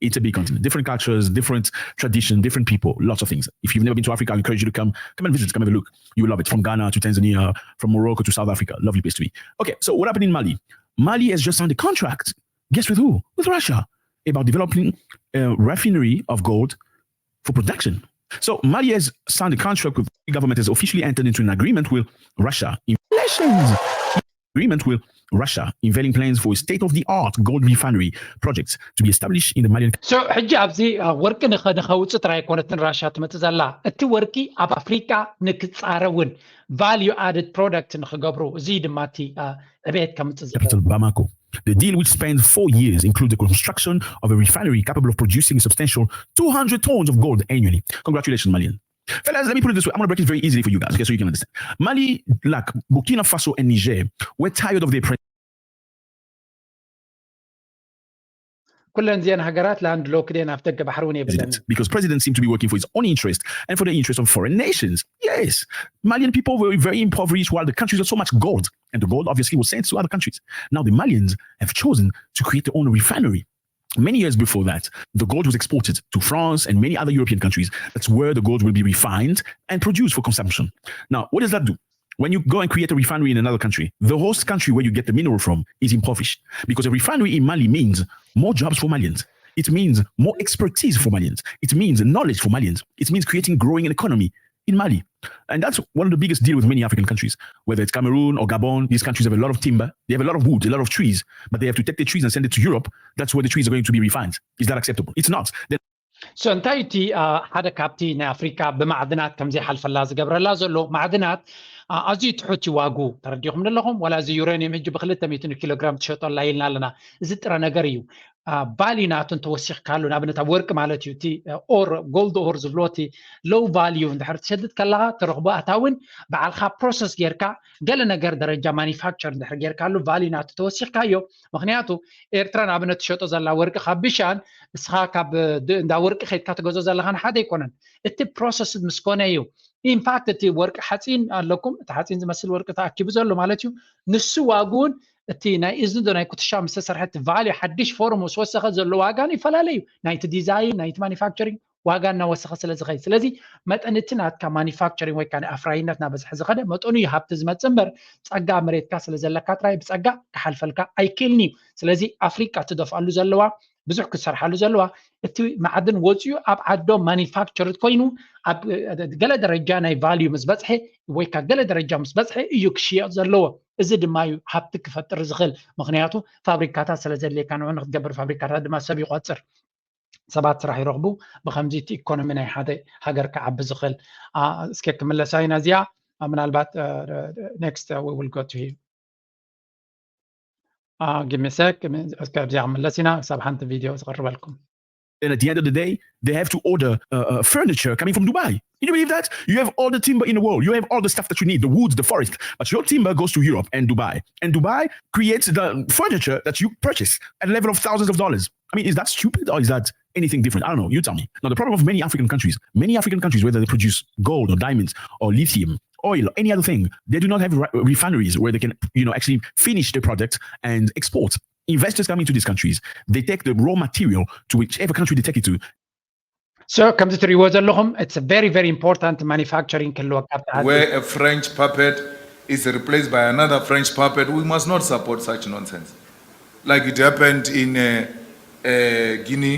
It's a big continent. Different cultures, different tradition, different people, lots of things. If you've never been to Africa, I encourage you to come, come and visit, come have a look. You will love it. From Ghana to Tanzania, from Morocco to South Africa, lovely place to be. Okay, so what happened in Mali? Mali has just signed a contract. Guess with who? With Russia. About developing a refinery of gold for production. So Mali has signed a contract with the government, has officially entered into an agreement with Russia in relations agreement with Russia, unveiling plans for a state-of-the-art gold refinery project to be established in the Malian. So ሕጂ ኣብዚ ወርቂ ንኸውፅእ ጥራይ ኣይኮነትን ራሻ ትመፅእ ዘላ። እቲ ወርቂ ኣብ ኣፍሪካ ንክፃረ እውን value added product ንክገብሩ፣ እዚ ድማ እቲ ዕቤት ከምፅእ capital Bamako. The deal, which spanned four years, includes the construction of a refinery capable of producing a substantial two hundred tons of gold annually. Congratulations, Malian. Fellas, let me put it this way. I'm going to break it very easily for you guys, okay, so you can understand. Mali, like Burkina Faso and Niger, were tired of their pre- ኩለን እዚአን ሃገራት land locked እየን፣ ኣፍ ደገ ባሕሪ እውን የብለን። Because presidents seem to be working for his own interest and for the interest of foreign nations. Yes, Malian people were very impoverished while the countries had so much gold, and the gold obviously was sent to other countries. Now the Malians have chosen to create their own refinery. Many years before that, the gold was exported to France and many other European countries. That's where the gold will be refined and produced for consumption. Now, what does that do? When you go and create a refinery in another country, the host country where you get the mineral from is impoverished, because a refinery in Mali means more jobs for Malians. It means more expertise for Malians. It means knowledge for Malians. It means creating growing an economy in Mali. And that's one of the biggest deal with many African countries, whether it's Cameroon or Gabon. These countries have a lot of timber. They have a lot of wood, a lot of trees, but they have to take the trees and send it to Europe. That's where the trees are going to be refined. Is that acceptable? It's not. Then So እንታይ እቲ ሓደ ካብቲ ናይ ኣፍሪካ ብማዕድናት ከምዘይሓልፈላ ዝገብረላ ዘሎ፣ ማዕድናት ኣዝዩ ትሑት እዩ ዋጉ። ተረዲኹም ኣለኹም? ዋላ እዚ ዩሬኒየም ሕጂ ብ200 ኪሎግራም ትሸጠላ ኢልና ኣለና። እዚ ጥረ ነገር እዩ። value ናቱ እንተወሲኽካሉ፣ ንኣብነት ኣብ ወርቂ ማለት እዩ፣ እቲ ኦር፣ gold ore ዝብሎ፣ እቲ low value እንድሕር ትሸጥጥ ከለኻ ትረኽቦ ኣታውን ባዕልኻ process ጌርካ ገለ ነገር ደረጃ manufacture እንድሕር ጌርካሉ፣ value ናቱ ተወሲኽካዮ። ምክንያቱ ኤርትራ ንኣብነት ትሸጦ ዘላ ወርቂ ካብ ብሻን፣ እስኻ ካብ እንዳ ወርቂ ከይድካ ትገዞ ዘለኻን ሓደ ኣይኮነን። እቲ process ምስ ኮነ እዩ። In fact እቲ ወርቂ ሓፂን ኣለኩም፣ እቲ ሓፂን ዝመስል ወርቂ ተኣኪቡ ዘሎ ማለት እዩ። ንሱ ዋጉን እቲ ናይ እዝኒ ዶ ናይ ኩትሻ ምስ ተሰርሐ እቲ value ሓድሽ ፎርም ምስ ወሰኸ ዘሎ ዋጋን ይፈላለ እዩ። ናይቲ design፣ ናይቲ manufacturing ዋጋ እናወሰኸ ስለ ዝኸይድ፣ ስለዚ መጠን እቲ ናትካ manufacturing ወይ ከዓ ኣፍራይነት እናበዝሐ ዝኸደ መጠኑ እዩ ሃብቲ ዝመፅእ እምበር፣ ፀጋ መሬትካ ስለ ዘለካ ጥራይ ብፀጋ ክሓልፈልካ ኣይክእልን እዩ። ስለዚ ኣፍሪቃ ትደፍኣሉ ዘለዋ፣ ብዙሕ ክትሰርሓሉ ዘለዋ፣ እቲ ማዕድን ወፂኡ ኣብ ዓዶም manufactured ኮይኑ ኣብ ገለ ደረጃ ናይ value ምስ በፅሐ ወይ ከዓ ገለ ደረጃ ምስ በፅሐ እዩ ክሽየጥ ዘለዎ። እዚ ድማ እዩ ሃብቲ ክፈጥር ዝኽእል። ምክንያቱ ፋብሪካታት ስለ ዘድልየካ፣ ንዑ ንክትገብር ፋብሪካታት ድማ ሰብ ይቆፅር፣ ሰባት ስራሕ ይረኽቡ። ብከምዚ እቲ ኢኮኖሚ ናይ ሓደ ሃገር ክዓቢ ዝኽእል። እስከ ክምለሳ ኢና እዚኣ። ምናልባት next we will go to him. Give me a sec. እስከ ኣብዚኣ ክምለስ ኢና፣ ክሳብ ሓንቲ ቪድዮ ዝቐርበልኩም። And at the end of the day, they have to order uh, uh, furniture coming from Dubai. Can you believe that? You have all the timber in the world. You have all the stuff that you need, the woods, the forest. But your timber goes to Europe and Dubai. And Dubai creates the furniture that you purchase at a level of thousands of dollars. I mean, is that stupid or is that anything different? I don't know. You tell me. Now, the problem of many African countries, many African countries, whether they produce gold or diamonds or lithium, oil, or any other thing, they do not have refineries where they can, you know, actually finish the product and export. Investors come into these countries, they take the raw material to whichever country they take it to. So ከምዚ ትሪእዎ ዘለኹም, it's a very, very important manufacturing ክህልወካ። Where a French puppet is replaced by another French puppet, we must not support such nonsense. Like it happened in uh, uh, Guinea.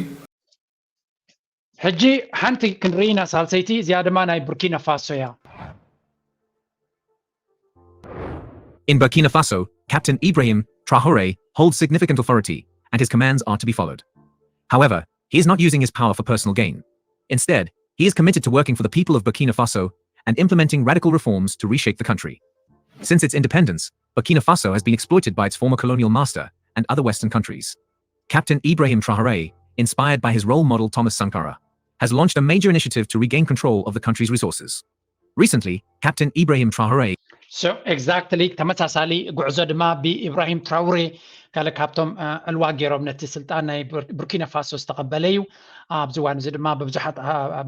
ሕጂ ሓንቲ ክንርኢና ሳልሰይቲ፣ እዚኣ ድማ ናይ ቡርኪና ፋሶ እያ። In Burkina Faso, Captain Ibrahim Traoré holds significant authority, and his commands are to be followed. However, he is not using his power for personal gain. Instead, he is committed to working for the people of Burkina Faso and implementing radical reforms to reshape the country. Since its independence, Burkina Faso has been exploited by its former colonial master and other Western countries. Captain Ibrahim Traoré, inspired by his role model Thomas Sankara, has launched a major initiative to regain control of the country's resources. Recently, Captain Ibrahim Traoré. So exactly ተመሳሳሊ ጉዕዞ ድማ ብኢብራሂም ትራውሬ፣ ካልእ ካብቶም ዕልዋ ገይሮም ነቲ ስልጣን ናይ ቡርኪና ፋሶ ዝተቐበለ እዩ። ኣብዚ እዋን እዚ ድማ ብብዙሓት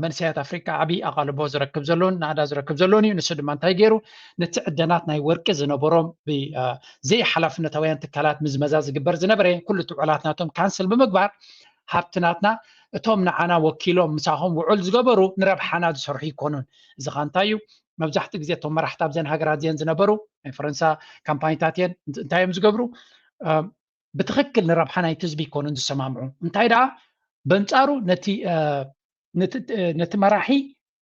መንእሰያት ኣፍሪቃ ዓብዪ ኣቓልቦ ዝረክብ ዘሎን ናእዳ ዝረክብ ዘሎን እዩ። ንሱ ድማ እንታይ ገይሩ? ነቲ ዕደናት ናይ ወርቂ ዝነበሮም ብዘይሓላፍነታውያን ትካላት ምዝመዛ ዝግበር ዝነበረ ኩሉ ትዑላት ናቶም ካንስል ብምግባር፣ ሃብቲ ናትና እቶም ንዓና ወኪሎም ምሳኹም ውዑል ዝገበሩ ንረብሓና ዝሰርሑ ይኮኑን። እዚ ኸ እንታይ እዩ? መብዛሕትኡ ግዜ እቶም መራሕቲ ኣብዘን ሃገራት እዚአን ዝነበሩ ናይ ፈረንሳ ካምፓኒታት እየን። እንታይ እዮም ዝገብሩ? ብትኽክል ንረብሓ ናይቲ ህዝቢ ይኮኑን ዝሰማምዑ። እንታይ ደኣ በንጻሩ ነቲ መራሒ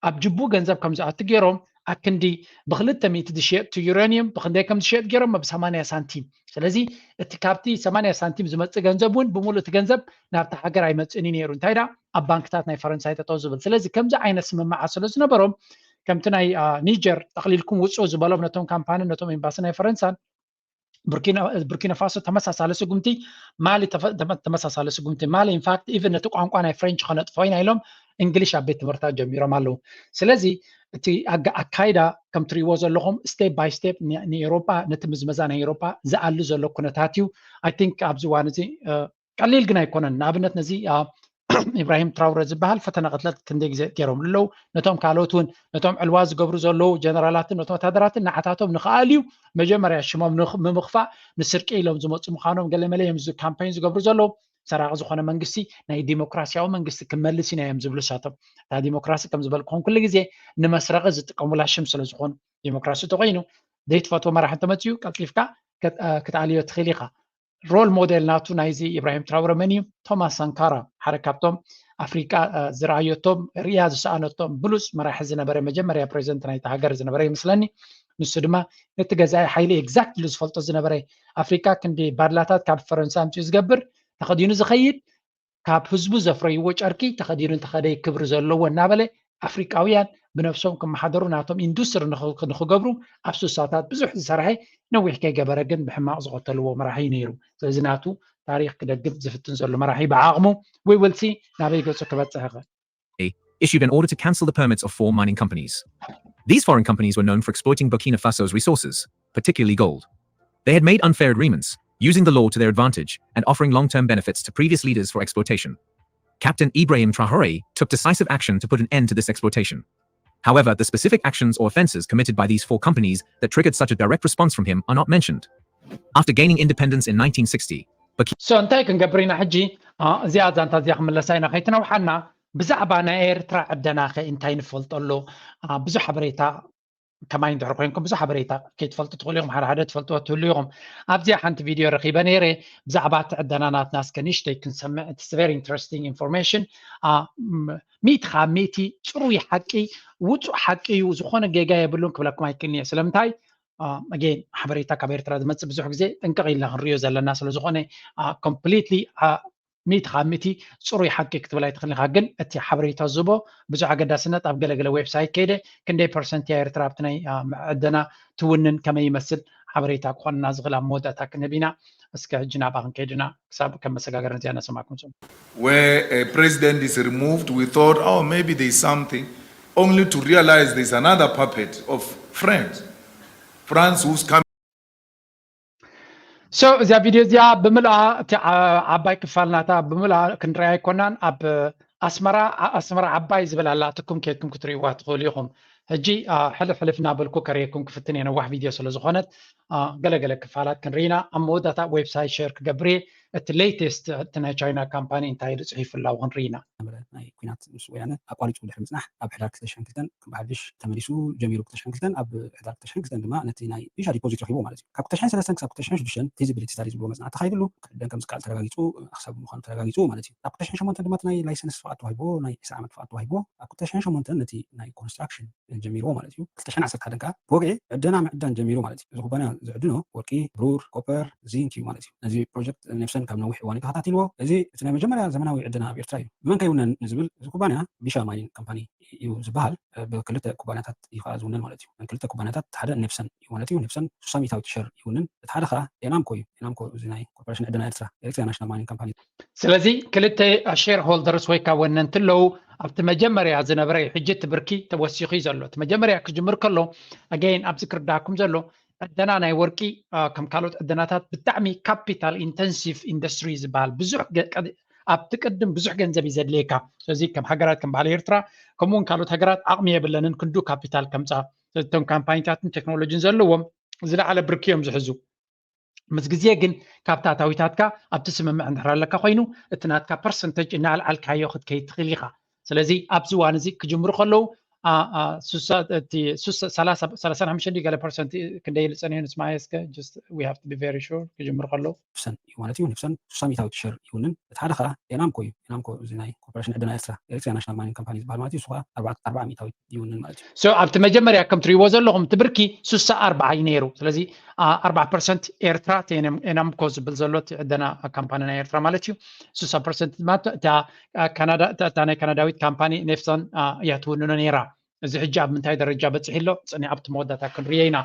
ኣብ ጅቡ ገንዘብ ከም ዝኣቱ ገይሮም ኣክንዲ ብክልተ ሚእቲ ዝሽየጥ እቲ ዩራኒየም ብክንደይ ከም ዝሽየጥ ገይሮም ብ ሰማንያ ሳንቲም። ስለዚ እቲ ካብቲ ሰማንያ ሳንቲም ዝመፅእ ገንዘብ እውን ብምሉእ እቲ ገንዘብ ናብቲ ሃገር ኣይመፅእን እዩ ነይሩ። እንታይ ዳ ኣብ ባንክታት ናይ ፈረንሳይ ጠጠው ዝብል። ስለዚ ከምዚ ዓይነት ስምምዓት ስለ ዝነበሮም ከምቲ ናይ ኒጀር ጠቕሊልኩም ውፅኡ ዝበሎም ነቶም ካምፓኒ ነቶም ኤምባሲ ናይ ፈረንሳን ቡርኪና ፋሶ ተመሳሳሊ ስጉምቲ፣ ማሊ ተመሳሳሊ ስጉምቲ። ማሊ ኢንፋክት ኢቨን ነቲ ቋንቋ ናይ ፍሬንች ከነጥፍኦ ኢና ኢሎም እንግሊሽ ኣብ ቤት ትምህርታት ጀሚሮም ኣለዉ። ስለዚ እቲ ኣካይዳ ከም ትሪእዎ ዘለኹም ስቴፕ ባይ ስቴፕ ንኤሮፓ ነቲ ምዝመዛ ናይ ኤሮፓ ዝኣሉ ዘሎ ኩነታት እዩ። ኣይ ቲንክ ኣብዚ እዋን እዚ ቀሊል ግን ኣይኮነን። ንኣብነት ነዚ ኢብራሂም ትራውረ ዝበሃል ፈተነ ቅትለት ክንደይ ግዜ ገይሮም ኣለዉ። ነቶም ካልኦት እውን ነቶም ዕልዋ ዝገብሩ ዘለዉ ጀነራላትን ነቶም ወታደራትን ንዓታቶም ንክኣልዩ መጀመርያ ሽሞም ንምኽፋእ ንስርቂ ኢሎም ዝመፁ ምዃኖም ገለመለ እዮም ካምፔን ዝገብሩ ዘለዉ። ሰራቂ ዝኾነ መንግስቲ ናይ ዲሞክራሲያዊ መንግስቲ ክመልስ ኢና እዮም ዝብሉ ሳቶም። እታ ዲሞክራሲ ከም ዝበልኩኹም ኩሉ ግዜ ንመስረቂ ዝጥቀሙላ ሽም ስለ ዝኾኑ ዲሞክራሲ ተኮይኑ ዘይትፈትዎ መራሒ እንተመፅኡ ቀልጢፍካ ክትኣልዮ ትኽእል ኢኻ። ሮል ሞዴል ናቱ ናይዚ ኢብራሂም ትራውረ መን እዩ? ቶማስ ሳንካራ ሓደ ካብቶም ኣፍሪቃ ዝረኣየቶም ርእያ ዝሰኣነቶም ብሉፅ መራሒ ዝነበረ መጀመርያ ፕሬዚደንት ናይቲ ሃገር ዝነበረ ይመስለኒ። ንሱ ድማ ነቲ ገዛኢ ሓይሊ ኤግዛክትሊ ዝፈልጦ ዝነበረ ኣፍሪቃ ክንዲ ባድላታት ካብ ፈረንሳ ኣምፅኡ ዝገብር ተኸዲኑ ዝኸይድ ካብ ህዝቡ ዘፍረይዎ ጨርቂ ተኸዲኑ እንተኸደ ክብሪ ዘለዎ እናበለ ኣፍሪቃውያን ብነብሶም ክመሓደሩ ናቶም ኢንዱስትሪ ንኽገብሩ ኣብ ሱሳታት ብዙሕ ዝሰርሐ ነዊሕ ከይገበረ ግን ብሕማቕ ዝቐተልዎ መራሒ እዩ ነይሩ። ስለዚ ናቱ ታሪክ ክደግም ዝፍትን ዘሎ መራሒ ብዓቕሙ we will see ናበይ ገፁ ክበፅሕ ይኽእል። Issued an order to cancel the permits of four mining companies. These foreign companies were known for exploiting Burkina Faso's resources, particularly gold. They had made unfair agreements, using the law to their advantage and offering long-term benefits to previous leaders for exploitation. Captain Ibrahim Traoré took decisive action to put an end to this exploitation. However, the specific actions or offenses committed by these four companies that triggered such a direct response from him are not mentioned. After gaining independence in nineteen sixty, so እንታይ ክንገብር ኢና ሕጂ? እዚኣ ዛንታ እዚኣ ክምለሳ ኢና ከይትነውሓና። ብዛዕባ ናይ ኤርትራ ዕደና ከ እንታይ ንፈልጦ ኣሎ? ብዙሕ ሓበሬታ ከማይ እንድሕር ኮይንኩም ብዙሕ ሓበሬታ ከይትፈልጡ ትኽእሉ ኢኹም። ሓደ ሓደ ትፈልጥዎ ትህሉ ኢኹም። ኣብዚኣ ሓንቲ ቪድዮ ረኺበ ነይረ ብዛዕባ እቲ ዕደና ናትና እስከ ንእሽተይ ክንሰምዕ። It's very interesting information። ሚእቲ ካብ ሚእቲ ፅሩይ ሓቂ ውፁእ ሓቂ እዩ። ዝኾነ ጌጋ የብሉን ክብለኩም ኣይክእልን እየ። ስለምንታይ ኣጌን ሓበሬታ ካብ ኤርትራ ዝመፅእ ብዙሕ ግዜ ጥንቅቕ ኢልና ክንሪኦ ዘለና ስለዝኾነ ኮምፕሊትሊ ሚእቲ ካብ ሚእቲ ፅሩይ ሓቂ ክትብል ኣይትኽእልን ኢኻ። ግን እቲ ሓበሬታ ዝህቦ ብዙሕ ኣገዳስነት ኣብ ገለገለ ዌብሳይት ከይደ ክንደይ ፐርሰንት እያ ኤርትራ ኣብቲ ናይ ዕደና ትውንን ከመይ ይመስል ሓበሬታ ክኾንና ዝኽእል ኣብ መወዳእታ ክንህብ ኢና። እስከ ሕጂ ናብኣ ክንከይድ ኢና ክሳብ ከም መሰጋገሪ ነዚኣ እናሰማዕኩም ፅሙ። Where a president is removed, we thought, oh, maybe there's something, only to realize there's another puppet of France. France who's coming. So እዚኣ ቪድዮ እዚኣ ብምልኣ እቲ ዓባይ ክፋል ናታ ብምልኣ ክንረኣ ኣይኮናን። ኣብ ኣስመራ ኣስመራ ዓባይ ዝብል ኣላትኩም ከይድኩም ክትርእይዋ ትኽእሉ ኢኹም። ሕጂ ሕልፍ ሕልፍ እናበልኩ ከርእየኩም ክፍትን እየ ነዋሕ ቪድዮ ስለ ዝኾነት ገለገለ ክፋላት ክንርኢ ኢና። ኣብ መወዳእታ ዌብሳይት ሸር ክገብር እየ። እቲ ሌተስት እቲ ናይ ቻይና ካምፓኒ እንታይ ኢሉ ፅሒፉ ኣላው ክንርኢ ኢና። ናይ ኩናት ምስ ወያነ ኣቋሪፁ ድሕሪ ምፅናሕ ኣብ ሕዳር ክልተ ሽሕን ክልተን ብሓድሽ ተመሊሱ ጀሚሩ ክልተ ሽሕን ክልተን ኣብ ሕዳር ክልተ ሽሕን ክልተን ድማ ነቲ ናይ ቢሻ ዲፖዚት ረኪቡ ማለት እዩ። ካብ ክልተ ሽሕን ሰለስተን ክሳብ ክልተ ሽሕን ሽዱሽተን ፊዚቢሊቲ ስታዲ ዝብሎ መፅናዕቲ ተኻይድሉ ክዕደን ከም ዝከኣል ተረጋጊፁ ክሳብ ምዃኑ ተረጋጊፁ ማለት እዩ። ኣብ ክልተ ሽሕን ሸሞንተን ድማ እቲ ናይ ላይሰንስ ፍቓድ ተዋሂቦ ናይ ዕስራ ዓመት ፍቓድ ተዋሂቦ ኣብ ክልተ ሽሕን ሸሞንተን ነቲ ናይ ኮንስትራክሽን ጀሚርዎ ማለት እዩ። ክልተ ሽሕን ዓሰርተ ሓደን ከዓ ብወግዒ ዕደና ምዕዳን ጀሚሩ ማለት እዩ። እዚ ኩባንያ ዝዕድኖ ወርቂ፣ ብሩር፣ ኮፐር፣ ዚንክ እዩ ማለት እዩ። ነዚ ፕሮጀክት ኔፕሰን ካብ ነዊሕ እዋን እዩ ተኸታቲልዎ። እዚ እቲ ናይ መጀመርያ ዘመናዊ ዕደና ኣብ ኤርትራ እዩ። ብመን ከይውነን ንዝብል እዚ ኩባንያ ቢሻ ማይኒንግ ካምፓኒ እዩ ዝበሃል። ብክልተ ኩባንያታት እዩ ከዓ ዝውነን ማለት እዩ። ክልተ ኩባንያታት ሓደ ኔፕሰን እዩ ማለት እዩ። ኔፕሰን ሱሳ ሚእታዊት ሸር ይውንን። እቲ ሓደ ከዓ ኤናምኮ እዩ። ኤናምኮ እዚ ናይ ኮርፖሬሽን ዕደና ኤርትራ፣ ኤርትራ ናሽናል ማይኒንግ ካምፓኒ። ስለዚ ክልተ ሼር ሆልደርስ ወይ ከዓ ወነንቲ ኣለዉ። ኣብቲ መጀመርያ ዝነበረ እዩ። ሕጂ እቲ ብርኪ ተወሲኹ እዩ ዘሎ። እቲ መጀመርያ ክጅምር ከሎ ኣገይን ኣብዚ ክርዳኩም ዘሎ ዕደና ናይ ወርቂ ከም ካልኦት ዕደናታት ብጣዕሚ ካፒታል ኢንተንሲቭ ኢንዱስትሪ ዝበሃል ብዙሕ ኣብቲ ቅድም ብዙሕ ገንዘብ እዩ ዘድልየካ። ስለዚ ከም ሃገራት ከም ባህሊ ኤርትራ ከምኡውን ካልኦት ሃገራት ዓቕሚ የብለንን ክንዱ ካፒታል ከምፃ። ስለዚ እቶም ካምፓኒታትን ቴክኖሎጂን ዘለዎም ዝለዓለ ብርኪ እዮም ዝሕዙ። ምስ ግዜ ግን ካብቲ ኣታዊታትካ ኣብቲ ስምምዕ እንድሕር ኣለካ ኮይኑ እቲ ናትካ ፐርሰንተጅ እናኣልዓልካዮ ክትከይድ ትኽእል ኢኻ። ስለዚ ኣብዚ እዋን እዚ ክጅምሩ ከለዉ አ- አ- ሱሳ እቲ ሱሳ ሰላሳ ሰላሳ ሓሙሽተ ድዩ ገለ ፐርሰንት ክንደይ ኢሉ ጸኒሑ ንስማዕ እስከ just we have to be very sure ክጅምር ከለዉ ኒፍሰን እዩ ማለት እዩ። ኒፍሰን ሱሳ ሚእታዊት ሸር ይውንን። እቲ ሓደ ከዓ ኤናምኮ እዩ። ኤናምኮ እዚ ናይ ኮርፖሬሽን ዕደና ኤርትራ፣ ኤርትራ ናሽናል ማይኒንግ ካምፓኒ ዝበሃል ማለት እዩ። እሱ ከዓ ኣርባዓ ኣርባዓ ሚእታዊት ይውንን ማለት እዩ። so ኣብቲ መጀመርያ ከም ትሪእዎ ዘለኹም እቲ ብርኪ ሱሳ ኣርባዓ እዩ ነይሩ። ስለዚ አ- ኣርባዓ ፐርሰንት ኤርትራ እቲ ኤናም- ኤናምኮ ዝብል ዘሎ እቲ ዕደና ካምፓኒ ናይ ኤርትራ ማለት እዩ። ሱሳ ፐርሰንት ድማ እታ ካናዳ እታ እታ ናይ ካናዳዊት ካምፓኒ ኔፍሰን እያ ትውንኖ ነይራ። እዚ ሕጂ ኣብ ምንታይ ደረጃ በፂሑ ኣሎ ፅኒ ኣብቲ መወዳእታ ክንርዮ ኢና።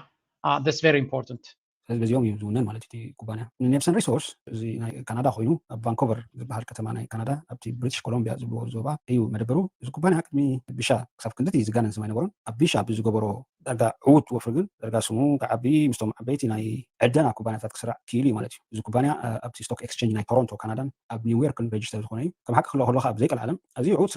That's very important። ስለዚ በዚኦም እዩ ዝውነን ማለት እዩ እቲ ኩባንያ። ኔፕሰን ሪሶርስ እዚ ናይ ካናዳ ኮይኑ ኣብ ቫንኮቨር ዝበሃል ከተማ ናይ ካናዳ ኣብቲ ብሪቲሽ ኮሎምቢያ ዝብልዎ ዞባ እዩ መደበሩ። እዚ ኩባንያ ቅድሚ ቢሻ ክሳብ ክንድቲ ዝጋነን ስም ኣይነበሮን። ኣብ ቢሻ ብዝገበሮ ዳርጋ ዕዉት ወፍሪ ግን ዳርጋ ስሙ ክዓቢ ምስቶም ዓበይቲ ናይ ዕደና ኩባንያታት ክስራዕ ክኢሉ እዩ ማለት እዩ። እዚ ኩባንያ አ፣ ኣብቲ ስቶክ ኤክስቼንጅ ናይ ቶሮንቶ ካናዳን ኣብ ኒውዮርክን ሬጅስተር ዝኾነ እዩ። ከም ሓቂ ክለዎ ከሎ ኣብ ዘይቀልዓለም ኣዝዩ ዕዉት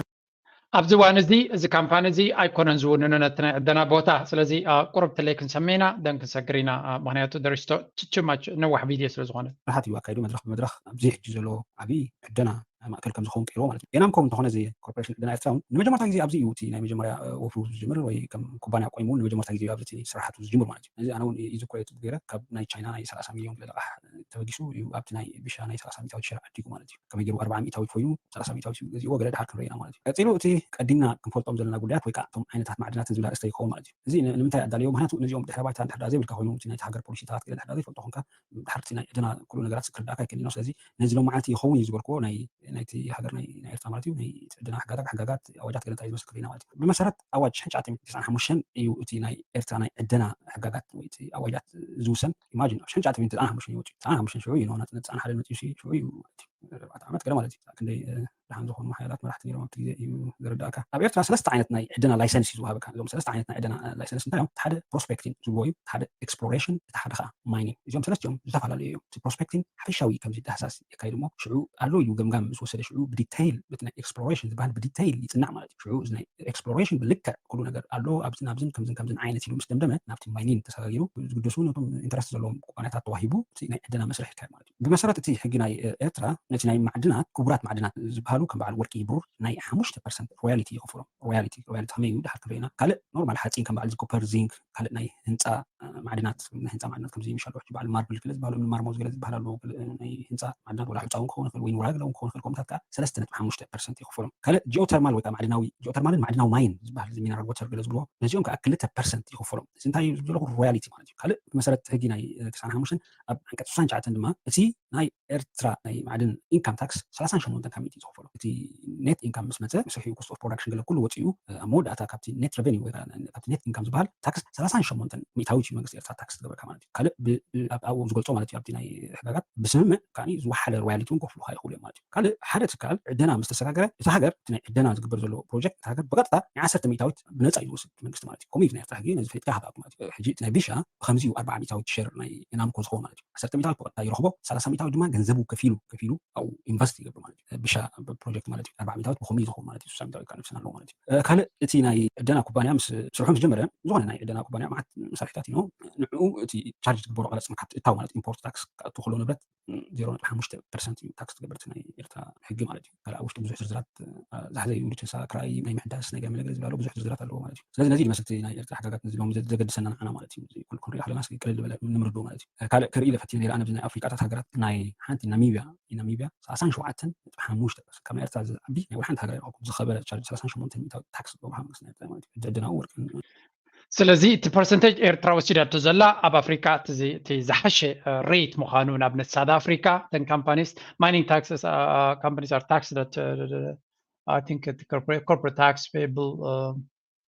ኣብዚ እዋን እዚ እዚ ካምፓኒ እዚ ኣይኮነን ዝውንኑ ነቲ ናይ ዕደና ቦታ። ስለዚ አ፣ ቁሩብ ትለይ ክንሰምዕ ኢና ደን ክንሰግር ኢና። አ፣ ምክንያቱ there is too much ነዋሕ ቪድዮ ስለ ዝኾነ። ስራሓት እዩ ኣካይዱ መድረኽ ብመድረኽ ኣብዚ ሕጂ ዘሎ ዓብዪ ዕደና ማእከል ከም ዝኸውን ቀይርዎ ማለት እዩ። ኤናምኮ እንተኾነ እዚ ኮርፖሬሽን ዕደና ኤርትራ እውን ንመጀመርታ ግዜ ኣብዚ እዩ እቲ ናይ መጀመርያ አ፣ ወፍሩ ዝጅምር ወይ ከም ኩባንያ ቆይሙ እውን ንመጀመርታ ግዜ እዩ ኣብዚ እቲ ስራሓቱ ዝጅምር ማለት እዩ። እዚ ኣነ እውን ይዝክሮ እዩ ገይረ ካብ ናይ ቻይና ናይ ሰላሳ ሚልዮን ልቓሕ ተበጊሱ እዩ ኣብቲ ናይ ቢሻ ናይ ሰላሳ ሚእታዊት ሸር ዓዲጉ ማለት እዩ። ከመይ ገይሩ ኣርባዓ ሚእታዊት ኮይኑ ሰላሳ ሚእታዊት እዩ ገዚእዎ ገለ ድሓር ክንርኢ ኢና ማለት እዩ። ቀፂሉ እቲ ቀዲምና ክንፈልጦም ዘለና ጉዳያት ወይ ከዓ እቶም ዓይነታት ማዕድናትን ዝብል ኣርእስቲ ይኸውን ማለት እዩ። እዚ ን- ንምንታይ ኣዳልዮ? ምክንያቱ ነዚኦም ድሕረ ባይታ እንድሕር ዳ ዘይብልካ ኮይኑ እቲ ናይቲ ሃገር ፖሊሲታት ገለ እንድሕር ዳ ዘይፈልጦ ኮንካ ድሓር እቲ ናይ ዕደና ኩሉ ነገራት ክርዳእካ ኣይክእልን እዩ። ስለዚ ነዚ ሎም መዓልቲ ይኸውን እዩ ዝበልክዎ ናይ ናይቲ ሃገር ናይ ናይ ኤርትራ ማለት እዩ ናይ ዕደና ሕጋጋት ሕጋጋት ኣዋጃት ገለ እንታይ ዝመስል ክርኢና ማለት እዩ። ብመሰረት ኣዋጅ ሽሕን ትሽዓተ ሚእትን ተስዓን ሓሙሽተን እዩ እቲ ናይ ኤርትራ ናይ ዕደና ሕጋጋት ወይ እቲ ኣዋጃት ዝውሰን። ኢማጂን ኣብ ሽሕን ትሽዓተ ሚእትን ተስዓን ሓሙሽተን እዩ ወፂኡ። ተስዓን ሓሙሽተን ሽዑ እዩ ናጽነት ተስዓን ሓደን መፂኡ ሲ ሽዑ እዩ ማለት እዩ። ኣርባዕተ ዓመት ገለ ማለት እዩ። ክንደይ እ፣ ደሓን ዝኾኑ ማሕያላት መራሕቲ ነይሮም ኣብቲ ግዜ እዩ ዝርዳእካ። ኣብ ኤርትራ ሰለስተ ዓይነት ናይ ዕደና ላይሰንስ እዩ ዝወሃበካ። እዞም ሰለስተ ዓይነት ናይ ዕደና ላይሰንስ እንታይ እዮም? እቲ ሓደ ፕሮስፔክቲንግ ዝብልዎ እዩ፣ እቲ ሓደ ኤክስፕሎሬሽን፣ እቲ ሓደ ከዓ ማይኒንግ። እዚኦም ሰለስቲኦም ዝተፈላለዩ እዮም። እቲ ፕሮስፔክቲንግ ሓፈሻዊ ከምዚ ዳህሳስ የካይድ እሞ ሽዑ ኣሎ እዩ ገምጋም ምስ ወሰደ ሽዑ ብዲተይል በቲ ናይ ኤክስፕሎሬሽን ዝበሃል ብዲተይል ይጽናዕ ማለት እዩ። ሽዑ እዚ ናይ ኤክስፕሎሬሽን ብልክዕ ኩሉ ነገር ኣሎ ኣብዝን ኣብዝን ከምዝን ከምዝን ዓይነት ኢሉ ምስ ደምደመ ናብቲ ማይኒንግ ተሰጋጊሩ ዝግደሱ ነቶም ኢንተረስት ዘለዎም ኩባንያታት ተዋሂቡ እቲ ናይ ዕደና መስርሕ ይካየድ ማለት እዩ። ብመሰረት እቲ ሕጊ ናይ ኤርትራ ነቲ ናይ ማዕድናት ክቡራት ማዕድናት ዝበሃሉ ከም በዓል ወርቂ ብሩር ናይ ሓሙሽተ ፐርሰንት ሮያሊቲ ይኸፍሎም። ሮያሊቲ ሮያሊቲ ከመይ እዩ ድሓር ክንርኢና ካልእ ኖርማል ሓፂን ከም በዓል ኮፐር ዚንክ ካልእ ናይ ህንፃ ማዕድናት ናይ ህንፃ ማዕድናት ከምዚ ምሻሉ ሕጂ በዓል ማርብል ገለ ዝበሃሉ ማርሞዝ ገለ ዝበሃል ኣለዎ ናይ ህንፃ ማዕድናት ወላ ሕፃውን ክኸውን ይኽእል ወይ ንውራ ገለ ክኸውን ይኽእል ከምታት ከዓ ሰለስተ ነጥቢ ሓሙሽተ ፐርሰንት ይኽፈሎም። ካልእ ጂኦተርማል ወይ ከዓ ማዕድናዊ ጂኦተርማልን ማዕድናዊ ማይን ዝበሃል እዚ ሚነራል ወተር ገለ ዝብልዎ ነዚኦም ከዓ ክልተ ፐርሰንት ይኽፈሎም። እዚ እንታይ እዩ ዝብለኹ ሮያሊቲ ማለት እዩ። ካልእ ብመሰረት ሕጊ ናይ ተስዓን ሓሙሽተን ኣብ ዓንቀፅ ስሳን ትሽዓተን ድማ እቲ ናይ ኤርትራ ናይ ማዕድን ኢንካም ታክስ ሰላሳን ሸሞንተን ካብ ሚእቲ ዝኽፈሎ እቲ ኔት ኢንካም ምስ መፀ ምስ ርሒኡ ኮስት ኦፍ ፕሮዳክሽን ገለ ኩሉ ወፂኡ ኣብ መወዳእታ ካብቲ ኔት ረቨኒ ወይ ከዓ ካብቲ ኔት ኢንካም ዝበሃል ታክስ ሰላሳን ሸሞንተን ሚእታዊት እዩ መንግስቲ ኤርትራ ታክስ ትገብረካ ማለት እዩ። ካልእ ብ- ብ- ኣብ ኣብኡ ዝገልፆ ማለት እዩ ኣብቲ ናይ ሕጋጋት ብስምምዕ ከዓ ዝወሓደ ሮያሊቲ እውን ከፍሉካ ይኽእሉ እዮም ማለት እዩ። ካልእ ሓደ ትካል ዕደና ምስ ተሰጋገረ እቲ ሃገር እቲ ናይ ዕደና ዝግበር ዘሎ ፕሮጀክት እቲ ሃገር ብቐጥታ ናይ ዓሰርተ ሚእታዊት ብነፃ እዩ ዝወስድ መንግስቲ ማለት እዩ። ከምኡ እዩ ናይ ኤርትራ ሕጊ ነዚ ፈሊጥካ ሃብኣብ ማለት እዩ። ሕጂ እቲ ናይ ቢሻ ብከምዚ እዩ ኣርባዓ ሚእታዊት ሸር ናይ ኤናምኮ ዝኸውን ማለት እዩ። ዓሰርተ ሚእታዊት ብቐጥታ ይረኽቦ፣ ሰላሳ ሚእታዊት ድማ ገንዘቡ ከፊሉ ከፊሉ ኣብኡ ኢንቨስት ይገብር ማለት እዩ። ቢሻ ፕሮጀክት ማለት እዩ። ኣርባዓ ሚእታዊት ብኸምኡ እዩ ዝኸውን ማለት እዩ። ስሳ ሚእታዊት ከዓ ንፍስና ኣለዎ ማለት እዩ። እ፣ ካልእ እቲ ናይ ዕደና ኩባንያ ምስ ስርሑ ምስ ጀመረ ዝኾነ ናይ ዕደና ኩባንያ መዓት መሳርሒታት እዮም። ንዕኡ እቲ ቻርጅ ዝግበሮ ቀረፅ ካብቲ እታው ማለት ኢምፖርት ታክስ ክኣቱ ከሎ ንብረት ዜሮ ነጥቢ ሓሙሽተ ፐርሰንት እዩ ታክስ ትገብር እቲ ናይ ኤርትራ ሕጊ ማለት እዩ። ካልእ ኣብ ውሽጡ ብዙሕ ዝርዝራት እ፣ ዝሓዘ እዩ። ሊቸንሳ ክራይ ናይ ምሕዳስ ናይ ገለ መለገለ ዝብላሉ ብዙሕ ዝርዝራት ኣለዎ ማለት እዩ። ስለዚ ነዚ ይመስል እቲ ናይ ኤርትራ ሕጋጋት ነዚ ሎም ዘ- ዘገድሰና ንዓና ማለት እዩ። እዚ ኩሉ ክንሪኦ ከለና እስኪ ቅልል ዝበለ ንምርድኡ ማለት እዩ። ካልእ ክርኢ ኢለ ፈቲነ ነይረ ኣነ ኣብዚ ናይ ኣፍሪቃታት ሃገራት ናይ ሓንቲ ናሚብያ ናሚብያ ሰላሳን ሸውዓተን ነጥቢ ሓሙሽተ ፐርሰንት ካብ ናይ ኤርትራ ዝዓቢ ናይ ወላ ሓንቲ ሃገር ኣይረኸብኩ ዝኸበረ ቻርጅ ሰላሳን ሸሞንተ ሚእታዊ ታክስ ዝገብሩ መንግስቲ ናይ ኤርትራ ማለት እዩ። ዕደናኡ ወርቅን ስለዚ እቲ ፐርሰንቴጅ ኤርትራ ወሲዳቶ ዘላ ኣብ ኣፍሪካ እቲ ዚ- እቲ ዝሓሸ ሬት ምዃኑ ንኣብነት ሳውት ኣፍሪካ ተን ካምፓኒስ ማይኒንግ ታክስስ ካምፓኒስ ኣር ታክስ I think corporate tax payable